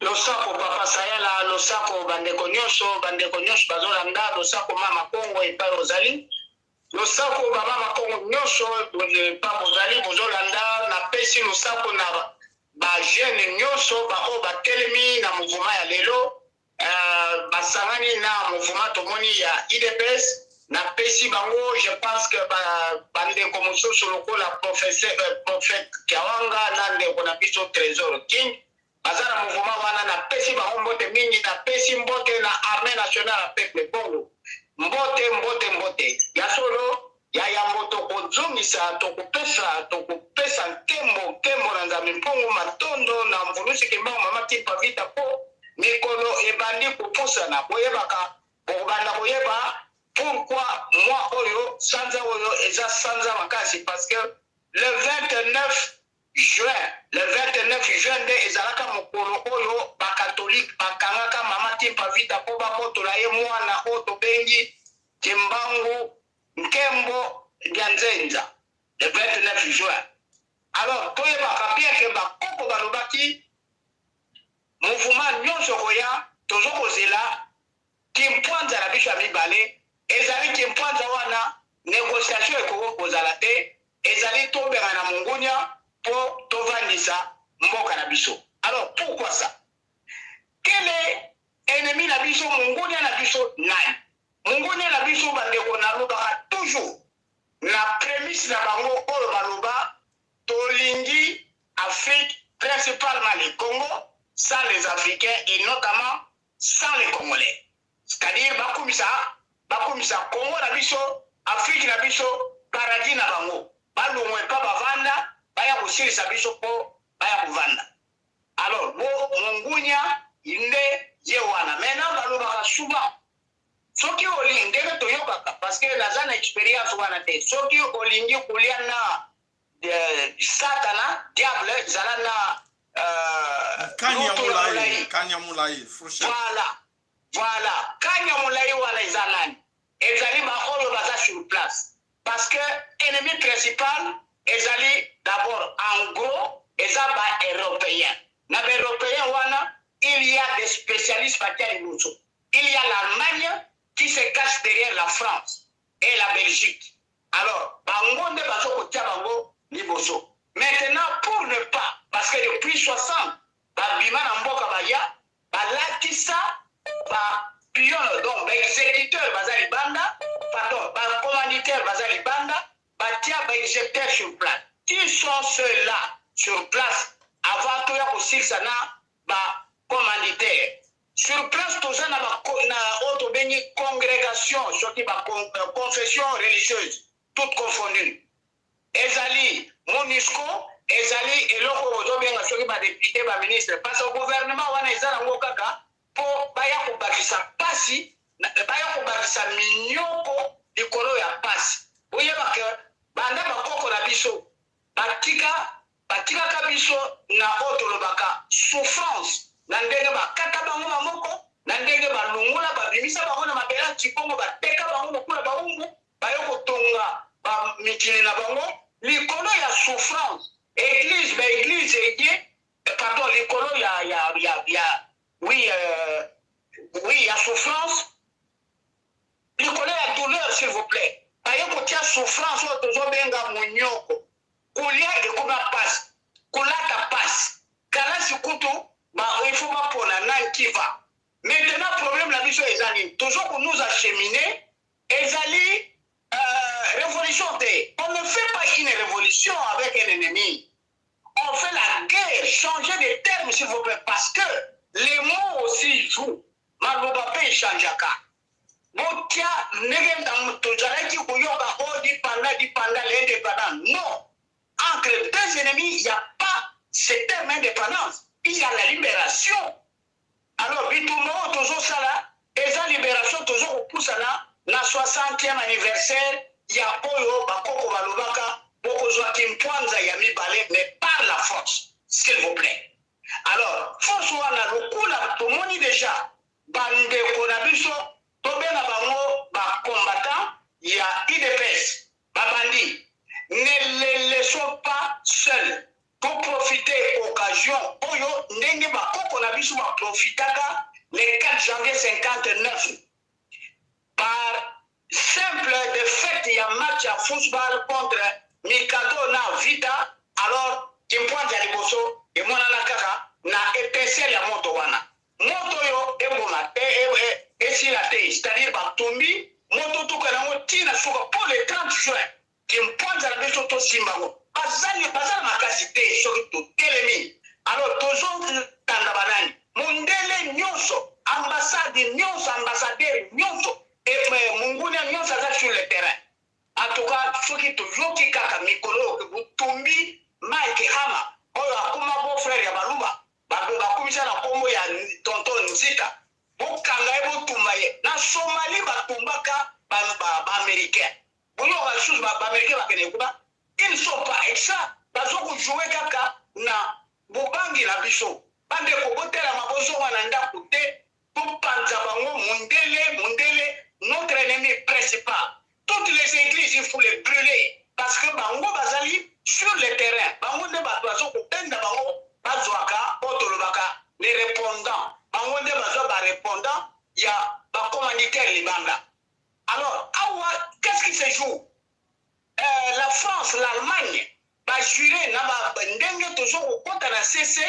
Losako papa Sayala, losako bandeko nyonso, bandeko nyonso bazolanda. Losako mama Kongo epai ozali, losako bamama Kongo nyonso epa bozali bozolanda. Napesi losako na bajeune nyonso baoyo batelemi na mouvement ya lelo, basangani na mouvement tomoni ya UDPS. Napesi bango, je pense que bandeko mosusu lokola professeur prophète Kiawanga na ndeko na biso Trésor King baza na mouvement wana. Napesi bango mbote mingi. Napesi mbote na armée nationale ya peuple Congo. Mbote, mbote, mbote. Ya solo, ya yambo tokozongisa, tokopesa, tokopesa nkembo, nkembo na Nzambe mpongo, matondo na Mvulusi Kimbangu, mama Timpa Vita, mpo mikolo ebandi kopusana. Boyebaka, bokobanda koyeba pourquoi mois oyo, sanza oyo eza sanza makasi, parce que le 29 juin, le 29 juin nde ezalaka mokolo oyo bakatolike bakangaka mama Timpa Vita mpo babotola ye mwana oyo tobengi Kimbangu Nkembo ya Nzenza, le 29 juin. Alors toyebaka bien ke bakoko balobaki mouvement nyonso koya, tozo kozela kimpwanza na biso ya mibale. Ezali kimpwanza wana, négociation ekoki kozala te, ezali tobenga na mongunya mpo tovandisa mboka na biso. Alors pourquoi ça? Quel est ennemi? biso, mongunia na biso nani? Mongunia na biso, bandeko, nalobaka toujours na prémisse na bango oyo baloba: tolingi Afrique, principalement le Congo, sans les Africains et notamment sans les Congolais. C'est-à-dire bakumisa Congo na biso, Afrique na biso, paradis na bango. Balongwa epa bavanda, baya kosilisa biso mpo baya kovanda. Alors bo mongunya nde ye wana. Maintenant, balobaka souvent, soki olingi, ndenge toyokaka, parce que naza na expérience wana te, soki olingi kolia na Satana, diable, zala na kanya molai, kanya molai. Voilà, kanya molai wana eza nani? Ezali baoyo baza sur place, parce que ennemi principal ezali d'abord, en gros, eza baeuropéen. Na baeuropéen wana, il y a des spécialistes batia liboso. Il y a l'Allemagne qui se cache derrière la France et la Belgique. Alors bango nde bazo kotia bango liboso. Maintenant, pour ne pas, parce que depuis 60 babima na mboka, baya balatisa bapion, donc baexécuteur baza libanda, pardon, bacommanditaire baza libanda, batia baexécuteur sur place. Qui sont ceux-là sur place? Avant toya kosilisa na bacommanditaire sur place, toza na oyo tobengi congrégation, soki baconfession religieuse toutes confondues. Ezali MONUSCO, ezali eloko oyo ozobenga soki badéputé, baministre, parce que gouvernement wana eza nango kaka mpo baya kobakisa pasi, baya kobakisa minyoko likolo ya pasi. Oyeba ke banda bakoko na biso batika, batikaka biso na oyo tolobaka souffrance, na ndenge bakata bango maboko, na ndenge balongola, babimisa bango na mabele ya Kikongo, bateka bango lokola bawumbu, bayo kotonga bamikili na bango likolo ya souffrance. Église, baéglise eye, pardon, likolo ya oui, ya souffrance, likolo ya douleur, s'il vous plaît. Baye kotia souffrance oyo tozobenga monyoko. Kolia ekoma pasi, kolata pasi, kalasi kutu il faut bapona nani qui va. Maintenant, problème na biso eza nini? Tozo nous acheminer, ezali révolution te. On ne fait pas une révolution avec un ennemi, on fait la guerre. Changer de terme, s'il vous plaît, parce que les mots aussi jouent. Maloba mpe echangeaka. Botia ndenge tozalaki koyoka oyo dipanda dipanda, l'indépendant. Non, entre deux ennemis, il n'y a pas ce terme indépendance, il y a la libération. Alors bitumba oyo tozosala eza libération. Tozo kopusana na 60e anniversaire ya oyo bakoko balobaka: bokozwa kimpwanza ya mibale, mais par la force, s'il vous plaît. Alors force wana, lokola tomoni déjà bandeko na biso, tobenga bango bacombattant ya UDPS, babandi, ne les laissons pas seuls. Toprofite occasion oyo ndenge bakoko na biso baprofitaka le 4 janvier 59 par simple défaite ya match ya football contre Mikado na Vita. Alors kimpwanza ya liboso emonana kaka na étincelle ya moto wana. Moto oyo eboma esila te, c'est-à-dire batumbi moto, tuka yango ntina suka mpo le 30 juin kimpwanza na biso tosimba yango. Bazali, baza na makasi te soki totelemi. Alors tozotanda banani? Mondele nyonso, ambassade nyonso, ambassadeur nyonso, mungunia nyonso aza sur le terrain. En tout cas, soki toyoki kaka mikolo oyo butumbi Mike Hammer, oyo akoma beau frère ya Baluba, bato bakumisa na nkombo ya tonton Nzita, bokanga ye, botumba ye. Na Somalie batumbaka baaméricain. Boyoka lisusu baaméricain bakende kuna, ils ne sont pas extra. Bazo kojouer kaka na bobangi na biso. Bandeko, botelama, bozonga na ndako te, topanza bango. Mondele, mondele, notre ennemi principal. Toutes les églises, il faut les brûler, parce que bango bazali sur le terrain. Bango nde bato bazo kobenda bango, bazwaka oyo tolobaka les répondants. Bango nde bazwa barépondant ya bacommanditaire libanda. Alors awa, qu'est-ce qui se joue? La France, l'Allemagne bajure na ndenge tozo kokɔta na cc,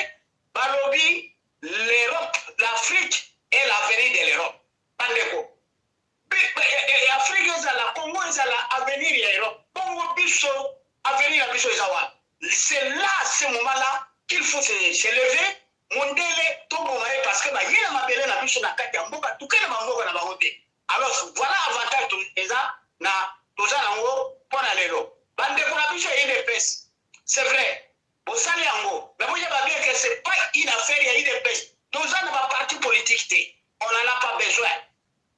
balobi l'Europe, l'Afrique est l'avenir de l'Europe. mabele na biso na kati ya mboka, toke na bamboka na bango te. Alors voilà avantage eza na toza nango mpo na lelo. Bandeko na biso ya UDPS, c'est vrai, bosali yango, mais boyeba bien que c'est pas une affaire ya UDPS. Toza na baparti politique te, on en a pas besoin.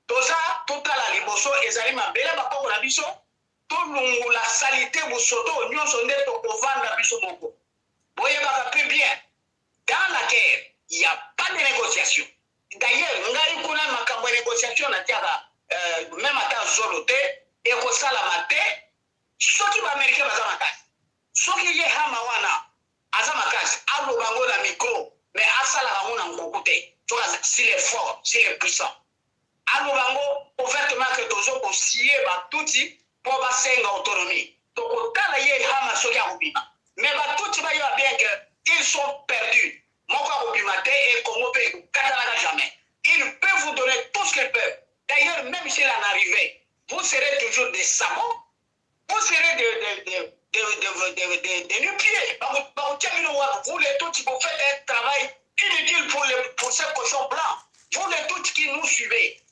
Toza totala liboso, ezali mabele bakoko na biso. Tolungola saleté, bosoto nyonso, nde tokovanda biso moko. Boyebaka mpe bien, dans la guerre, il y a pas de négociation. D'ailleurs, ngai kuna makambo ya négociation natiaka même ata zolo te, ekosalama te. Soki baaméricain baza makasi, soki ye hama wana aza makasi, aloba yango na micro, mais asalaka yango na nkuku te. Soki s'il est fort, s'il est puissant, aloba yango ouvertement ke tozo kosie batutsi mpo basenga autonomie. Tokotala ye hama soki akobima, mais batutsi bayeba bien que ils sont perdus. Moko akobima te e Congo mpe ekokatanaka jamais. Ils peuvent vous donner tout ce qu'ils peuvent. D'ailleurs, même s'il en arrivait, vous serez toujours des sabots, vous serez de nu-pieds. Vous les Tutsis, vous faites un travail inutile pour ces cochons blancs. Vous les Tutsis qui nous suivez,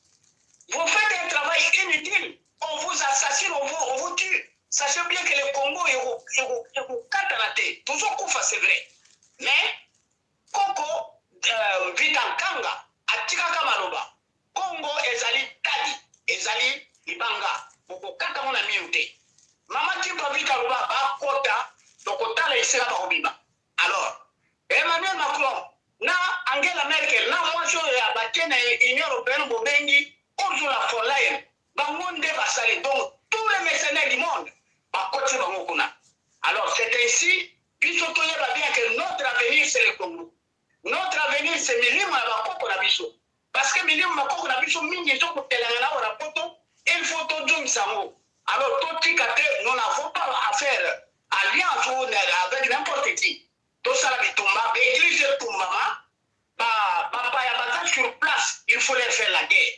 vous faites un travail inutile. On vous assassine, on vous tue. Sachez bien que le Congo est toujours kufa, c'est vrai. Mais, Koko, Vita Nkanga, atikaka maloba. Congo ezali tadi, ezali libanga. Bokokata ngo na minu te. Mama Kimpa Vita aloba bakota, tokotala esika bakobima. Alors, Emmanuel Macron na Angela Merkel na mwasi oyo ya batie na Union européenne, bobengi Ursula von Leyen, bango nde basali. Donc tous les mercenaires du monde bakoti bango kuna. Alors c'est ainsi, biso toyeba bien que notre avenir, c'est le Congo. Notre avenir, c'est milimo ya bakoko na biso, parce que milimo bakoko na biso mingi ezokotelanga na wana poto. Il faut tozongisa yango. Alors totika te, nous n'avons pas affaire alliance ou avec n'importe qui. Tosala bitumba, baeglise etumbama, bapaya baza sur place, il faut leur faire la guerre.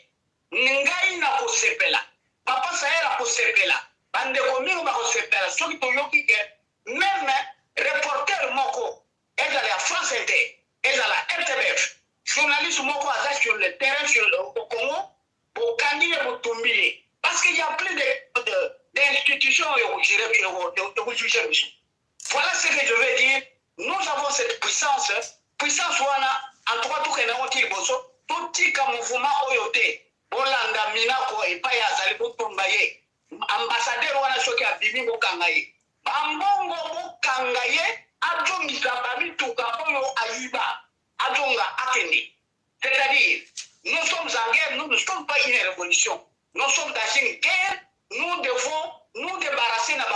Ngai nakosepela, papa Sahel akosepela, bandeko mingi bakosepela soki toyoki ke même reporter moko, ezala ya France Inter, ezala RTBF, journaliste moko aza sur le terrain sur le, au Congo, bokangi ye, botumbi ye, parce qu'il y a plus d'institutions oyo ekojuge biso. Voilà ce que je veux dire. Nous avons cette puissance. Puissance wana, en tout cas, tokende yango ti liboso. Totika mouvement oyo te. Bolanda Minako epai azali, botumba ye. Ambassadeur wana, soki abimi, bokanga ye. Bambongo, bokanga ye, azongisa bamituka oyo ayiba, azonga, akende. C'est-à-dire, nous sommes en guerre, nous ne sommes pas une révolution, nous sommes dans une guerre. Nous devons nous débarrasser na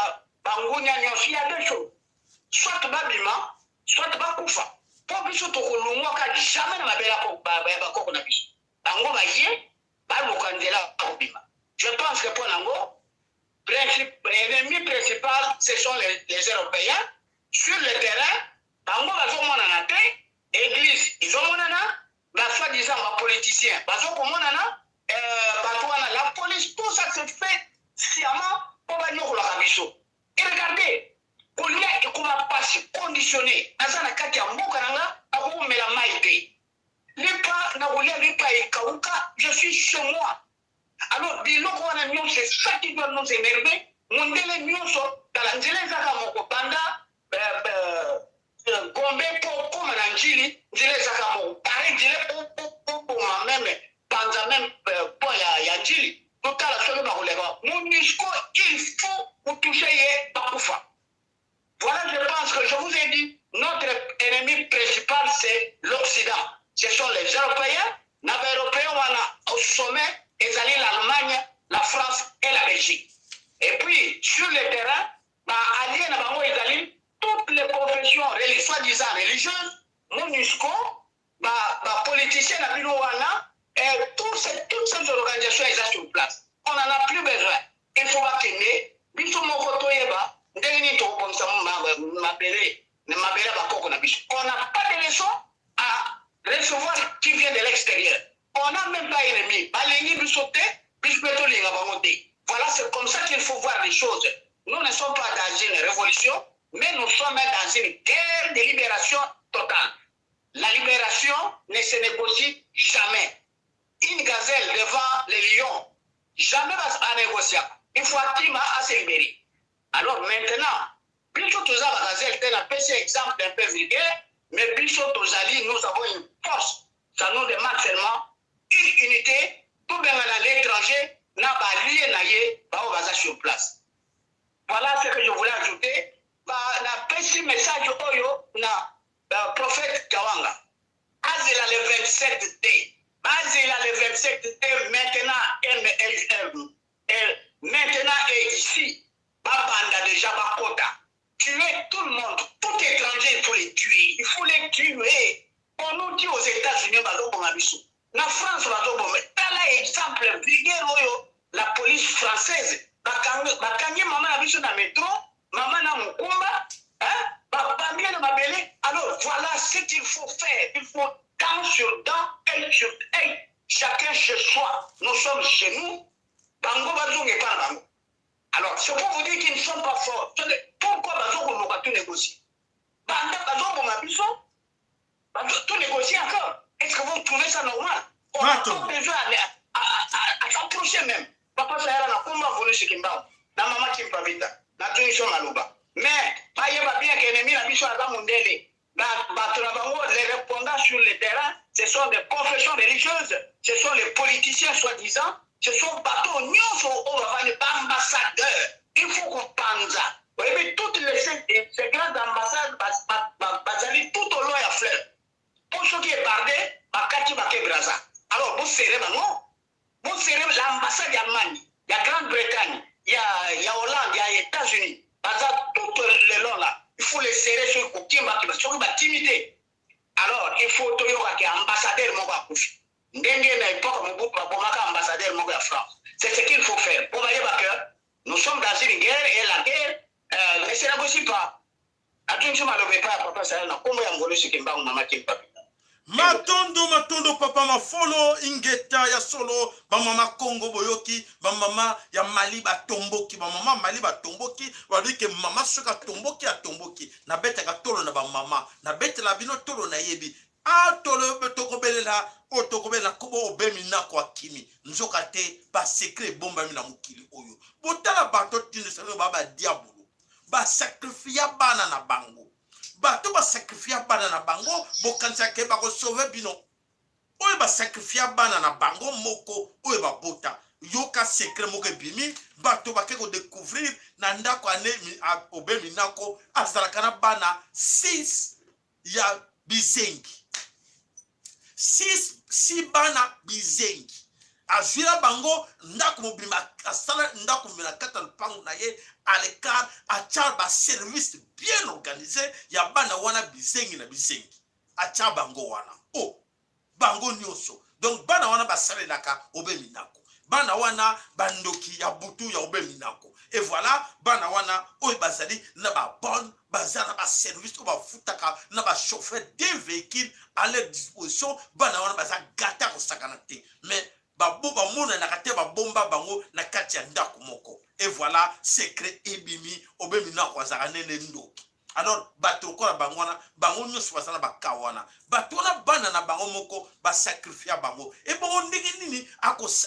bangunya nyonso. Il y a deux choses: soit babima, soit bakufa, mpo biso tokolongwaka jamais na mabele ya bakoko na biso. Bango baye baluka nzela kobima. Je pense que mpo nango, ennemi principal, ce sont les Européens. Sur le terrain, bango bazomonana te. Église ezomonana, basoi-disant bapoliticien bazokomonana, bato wana, la police, tout ça se fait sciemment mpo banyokolaka biso. Et regardez, kolia ekoma mpasi, conditionné. Naza na kati ya mboka na nga, nakokomela mai te, lipa nakolia lipa ekauka. Je suis chez moi. Alors biloko wana nyonso, c'est ça qui doit nous énerver. Mondele nyonso, tala nzela ezaka moko, banda Gombe mpo okóma na Njili, nzela ezaka moko pare, nzela oboma même panza même pont ya Njili. Totala soki bakoleka MONUSCO, il faut kotouche ye, bakufa. Voilà, je pense que je vous ai dit, notre ennemi principal, c'est l'Occident. Ce sont les Européens. Na baeuropéen wana, au sommet ezali l'Allemagne, la France et la Belgique. Et puis sur le terrain, baallié na bango ezali toutes les confessions soi-disant religieuses, MONUSCO, bapoliticien ba na bino wana, et toutes ces organisations eza sur place. On en a plus besoin, il faut bakende. Biso moko toyeba ndenge nini tokobongisa mabele, mabele ya bakoko na biso. On n'a pas de leçon à recevoir qui vient de l'extérieur. On n'a même pas ennemi. Balingi biso te, biso mpe tolinga bango te. Voilà, c'est comme ça qu'il faut voir les choses. Nous ne sommes pas dans une révolution, mais nous sommes dans une guerre de libération totale. La libération ne se négocie jamais. Une gazelle devant les lions, jamais ba négociaka. Il faut akima a se libérer. Alors maintenant, biso toza ba gazelle te, napesi exemple un peu vulgaire, mais biso tozali, nous avons une force. Ça nous demande seulement une unité, tobengana l'étranger na ba alliés na ye baoyo baza sur place. Voilà ce que je voulais ajouter. Ba napesi message oyo na prophète Kawanga. Azela le 27 te. Bazela le 27 te maintenant M M M maintenant et ici. Babanda déjà bakota. Tuer tout le monde, tout étranger, il faut les tuer. Il faut les tuer. On nous dit aux États-Unis bazoboma biso. Na France bazoboma. Tala exemple vulgaire oyo la police française bakangi bakangi mama na biso na metro, mama na mokumba, hein? Babambi ye na mabele. Alors voilà ce qu'il faut faire. Il faut dent sur dent, œil sur œil, chacun chez soi. Nous sommes chez nous. Bango bazonga epa na bango. Alors, c'est pour vous dire qu'ils ne sont pas forts. Pourquoi bazokoluka tout négocier? Banda bazoboma biso, tout négocier encore. Est-ce que vous trouvez ça normal? On n'a pas besoin à, à, à, à s'approcher même. Papa Sayala na komba volu Kimbangu, na mama Kimpavita, na tuniso maloba. Mais bayeba bien que ennemi na biso aza mondele. Bato na bango, les répondants sur le terrain, ce sont des confessions religieuses, ce sont les politiciens soi-disant, ce sont bato nyonso oyo bavandi baambassadeur. Il faut kopanza. Oyebi toutes les ces grandes ambassades bazali tout au long ya fleuve. Mpo soki ebarde bakati bake Braza. Alors bosere bango, bosere l'ambassade ya Allemagne, ya Grande-Bretagne, ya, ya Hollande, ya États-Unis, baza tout le long là. Il faut les serrer soki kokimba soki batimi te. Alors il faut toyoka ke ambassadeur moko akufi. Ndenge na époque Mobutu babomaka ambassadeur moko ya France. C'est ce qu'il faut faire. Po bayeba que nous sommes dans une guerre et la guerre ne se négocie pas. Atunisi maloba epai ya papa Sayala na kombo ya Ngolo Kimbangu mama Kimpa. Matondo, matondo papa Mafolo, ingeta ya solo. Bamama Kongo boyoki, bamama ya Mali batomboki, bamama Mali batomboki, balobi ke mama soki atomboki atomboki. Nabetaka tolo na bamama, nabetela bino tolo, nayebi a tolo tokobelela oyo tokobelela kobo obemi nako akimi nzoka te. Basecret ebombami na mokili oyo. Botala bato tindisa bino ba badiabolo basakrifia bana na bango. Bato basakrifia bana na bango, bokanisaka bakosauve bino? Oyo basakrifia bana na bango moko oyo babota. Yoka secret moko ebimi, bato bake kodécouvrir na ndako ane obemi nako azalaka na bana 6 ya bizengi, 6 si bana bizengi. Azwila bango ndako mobimba, asala ndako mobimba na kati ya lupango na ye à l'écart, atya baservice bien organisé ya bana wana bizengi na bizengi, atya bango wana o oh, bango nyonso. Donc bana wana basalelaka obemi nako, bana wana bandoki ya butu ya obemi nako. Et voilà, bana wana oyo bazali na babonne, baza na baservice oyo bafutaka na bachauffeur, des véhicules à leur disposition. Bana wana baza gata kosakana te, mais babo bamonanaka te, babomba bango na kati ya ndako moko. Et voilà, secret ebimi, obemi nako azalaka nene ndoki. Alors bato lokola bango wana, bango nyonso baza na baka wana. Bato wana, bana na bango moko basakrifia bango. Ebongo ndenge nini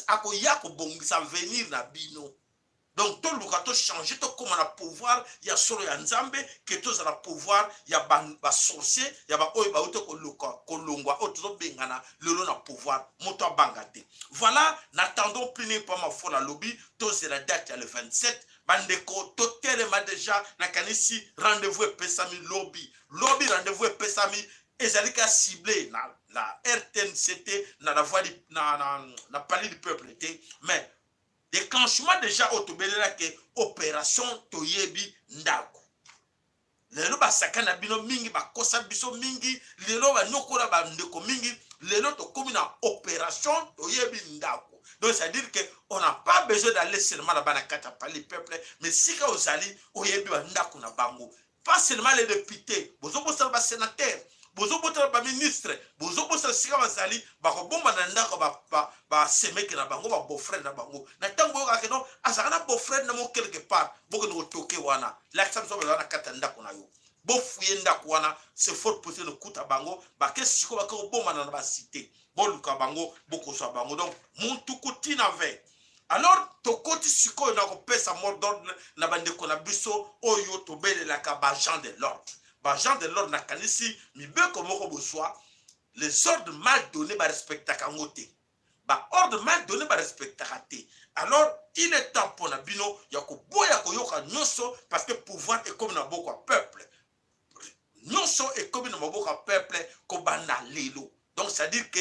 akoya kobongisa avenir na bino? Donc toluka tochange, tokóma na pouvoir ya solo ya Nzambe, ke tozala pouvoir ya basorcier, ya baoyo bauti koluka kolongwa oyo tozobengana lelo na pouvoir. Moto abanga te. Voilà, n'attendons plus nini mpo Mafola alobi tozela date ya le 27. Bandeko, totelema déjà. Nakanisi rendez-vous epesami lobi, lobi rendez-vous epesami, ezali ka ciblé na RTNC te, na la voix na palais du peuple te, mais déclenchement déjà oyo tobelelaki, opération toyebi ndako. Lelo basaka na bino mingi, bakosa biso mingi, lelo banyokola bandeko mingi. Lelo tokomi na opération toyebi ndako. Donc c'est à dire que on n'a pas besoin d'aller seulement là-bas na kati ya palais peuple, mais sika ozali oyebi bandako na bango. Pas seulement les députés, bozobosala basénateur, bozobotala baministre, bozobosala sika bazali bakobomba na ndako basemeke na bango, babeau-frère na bango. Na ntango boyokaka no azalaka na beau-frère na mo quelque part, bokende kotoke wana, lakisa biso bazala na kati ya ndako na yo. Bofuye ndako wana, c'est fort possible nokuta bango bake sikoyo, bake kobomana na basite. Boluka bango, bokozwa bango. Donc muntuku ntina ve. Alors tokoti sikoyo na kopesa mot d'ordre na bandeko na biso oyo tobelelaka baagent de l'ordre. Baagent de l'ordre, nakanisi mibeko moko bozwa, les ordres mal donné barespectaka yango te, baordre mal donné barespectaka te. Alors il est temps mpona bino ya koboya koyoka nyonso, parce que pouvoir ekomi na maboko ya peuple. Nyonso ekomi na maboko ya peuple kobanda lelo. Donc c'est à dire que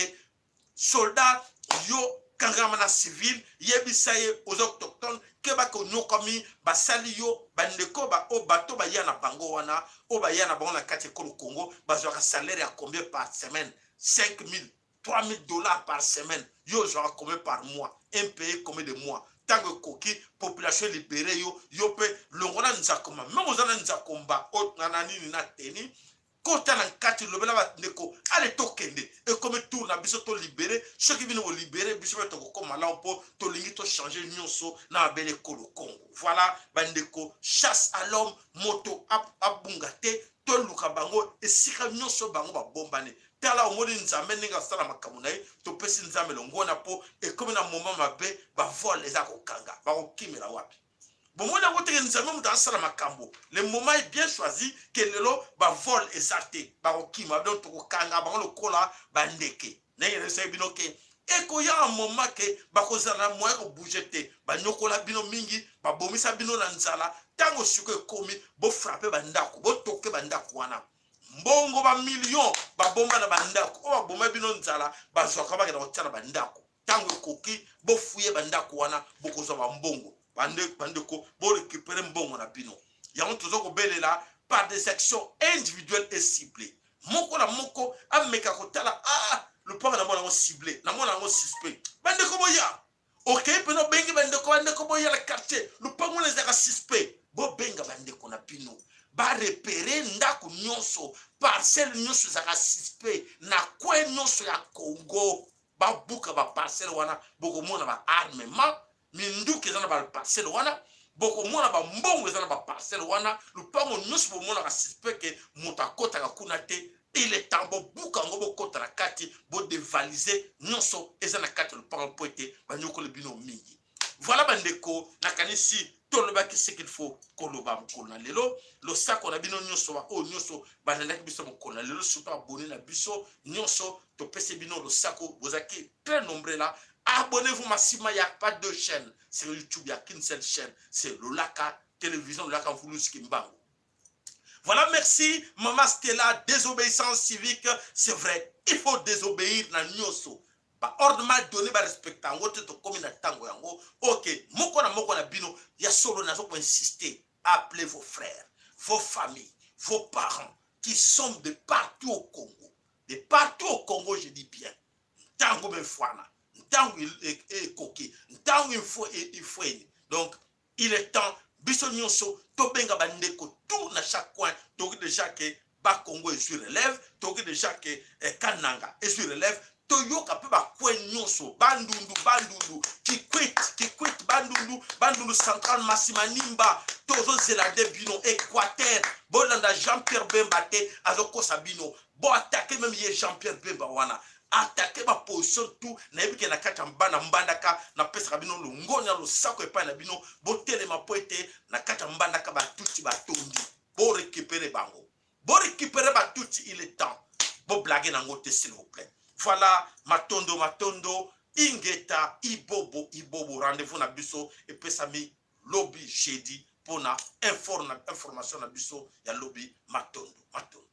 soldat, yo kangama na civil, yebisa ye oza autochtone, keba konyokami basali yo. Bandeko oyo bato baya na bango wana, oyo baya na bango na kati ekolo Congo, bazwaka salaire ya combien par semaine? 5000, 3000 $ par semaine. Yo ozwaka combien par mois? Un pays combien de mois? Ntango ekoki, population libéré yo. Yo mpe longola nzakomba, même oza na nzakomba na nini na teni, kota na nkati, lobela bandeko: ale, tokende, ekomi tour na biso tolibérer. Soki bino bolibérer biso mpe, tokokóma lao mpo tolingi tochanger nyonso na mabele ekolo Congo. Voilà bandeko, chasse à l'homme, moto abunga te, toluka bango esika nyonso bango babombani. Tala, omoni Nzambe ndenge asala makambo na ye. Topesi Nzambe longona mpo ekomi na moment mabe, bavol eza kokanga, bakokimela wapi? Bomoni yango teke Nzambe moto asala makambo. Le moment est bien choisi ke lelo bavol eza te, bakokima. Donc tokokanga bango lokola bandeke. Ndenge nayebisaki bino ke ekoya un moment ke bakozala na moyen kobouger te. Banyokola bino mingi, babomisa bino na nzala. Ntango sikoyo ekomi, bofrapper bandako, botoke bandako wana, mbongo bamillion babomba na bandako oyo baboma bino nzala, bazwaka, bakenda kotia na bandako. Ntango ekoki, bofuye bandako wana, bokozwa bambongo. Bandeko, borécupérer mbongo na bino. Yango toza kobelela par des actions individuelles et ciblées. Moko na moko ameka kotala: ah, lopango namona yango ciblé, namona yango suspect. Bandeko boya. Okei mpena, obengi bandeko: bandeko boya na quartier, lopango wana ezalaka suspect. Bobenga bandeko na bino, barepérer ndako nyonso, parcelle nyonso ezalaka suspect na coin nyonso ya Congo. Babuka baparcelle wana, bokomona baarmement, minduki eza na baparcelle wana, bokomona bambongo eza na baparcelle wana. Lupango nyonso bomonaka suspect ke moto akɔtaka kuna te, il est temps bobuka yango, bokɔta na kati, bodévaliser nyonso eza na kati ya lupango, mpo ete banyokoli bino mingi. Voilà bandeko, nakanisi tolobaki ce qu'il faut koloba mokolo na lelo. Losako na bino nyonso, baoyo nyonso balandaki biso mokolo na lelo, surtout abonné na biso nyonso, topesi bino losako. Bozalaki très nombreux là. Abonnez-vous massivement. Il n'y a pas deux chaînes sur YouTube, il n'y a qu'une seule chaîne, c'est Lolaka Télévision, Lolaka Mvuluzi Kimbangu. Voilà, merci Maman Stella. Désobéissance civique, c'est vrai, il faut désobéir na nyonso. Baordre mal donné, barespecte yango te. Tokomi na ntango yango. Ok, moko na moko na bino ya solo, nazo koinsister: appelez vos frères, vos familles, vos parents qui sont de partout au Congo, de partout au Congo, je dis bien. Ntango mefwana, ntango ekoki, ntango ifweni. Donc il est temps biso nyonso tobenga bandeko tout na chaque coin. Toki déjà ke Bakongo ezwi relève, toki déjà ke Kananga ezwi relève. Toyoka mpe bacoin nyonso, Bandundu, Bandundu, Kikwit, Kikwit, Bandundu, Bandundu central, Masimanimba, tozozela nde bino. Équateur, bolanda Jean Pierre Bemba te, azokosa bino. Boattaquer même ye Jean Pierre Bemba wana, attaquer baposition tout. Nayebi ke na kati ya bana Mbandaka, napesaka bino longoni ya losako epai na bino. Botelema mpo ete na kati ya Mbandaka batuti batondi. Borécupérer bango, borécupérer batuti. Il est temps, boblaguer nango te, s'il vous plaît. Voilà, matondo, matondo, ingeta, ibobo, ibobo. Rendez-vous na biso epesami lobi jeudi mpona information na biso ya lobi. Matondo, matondo.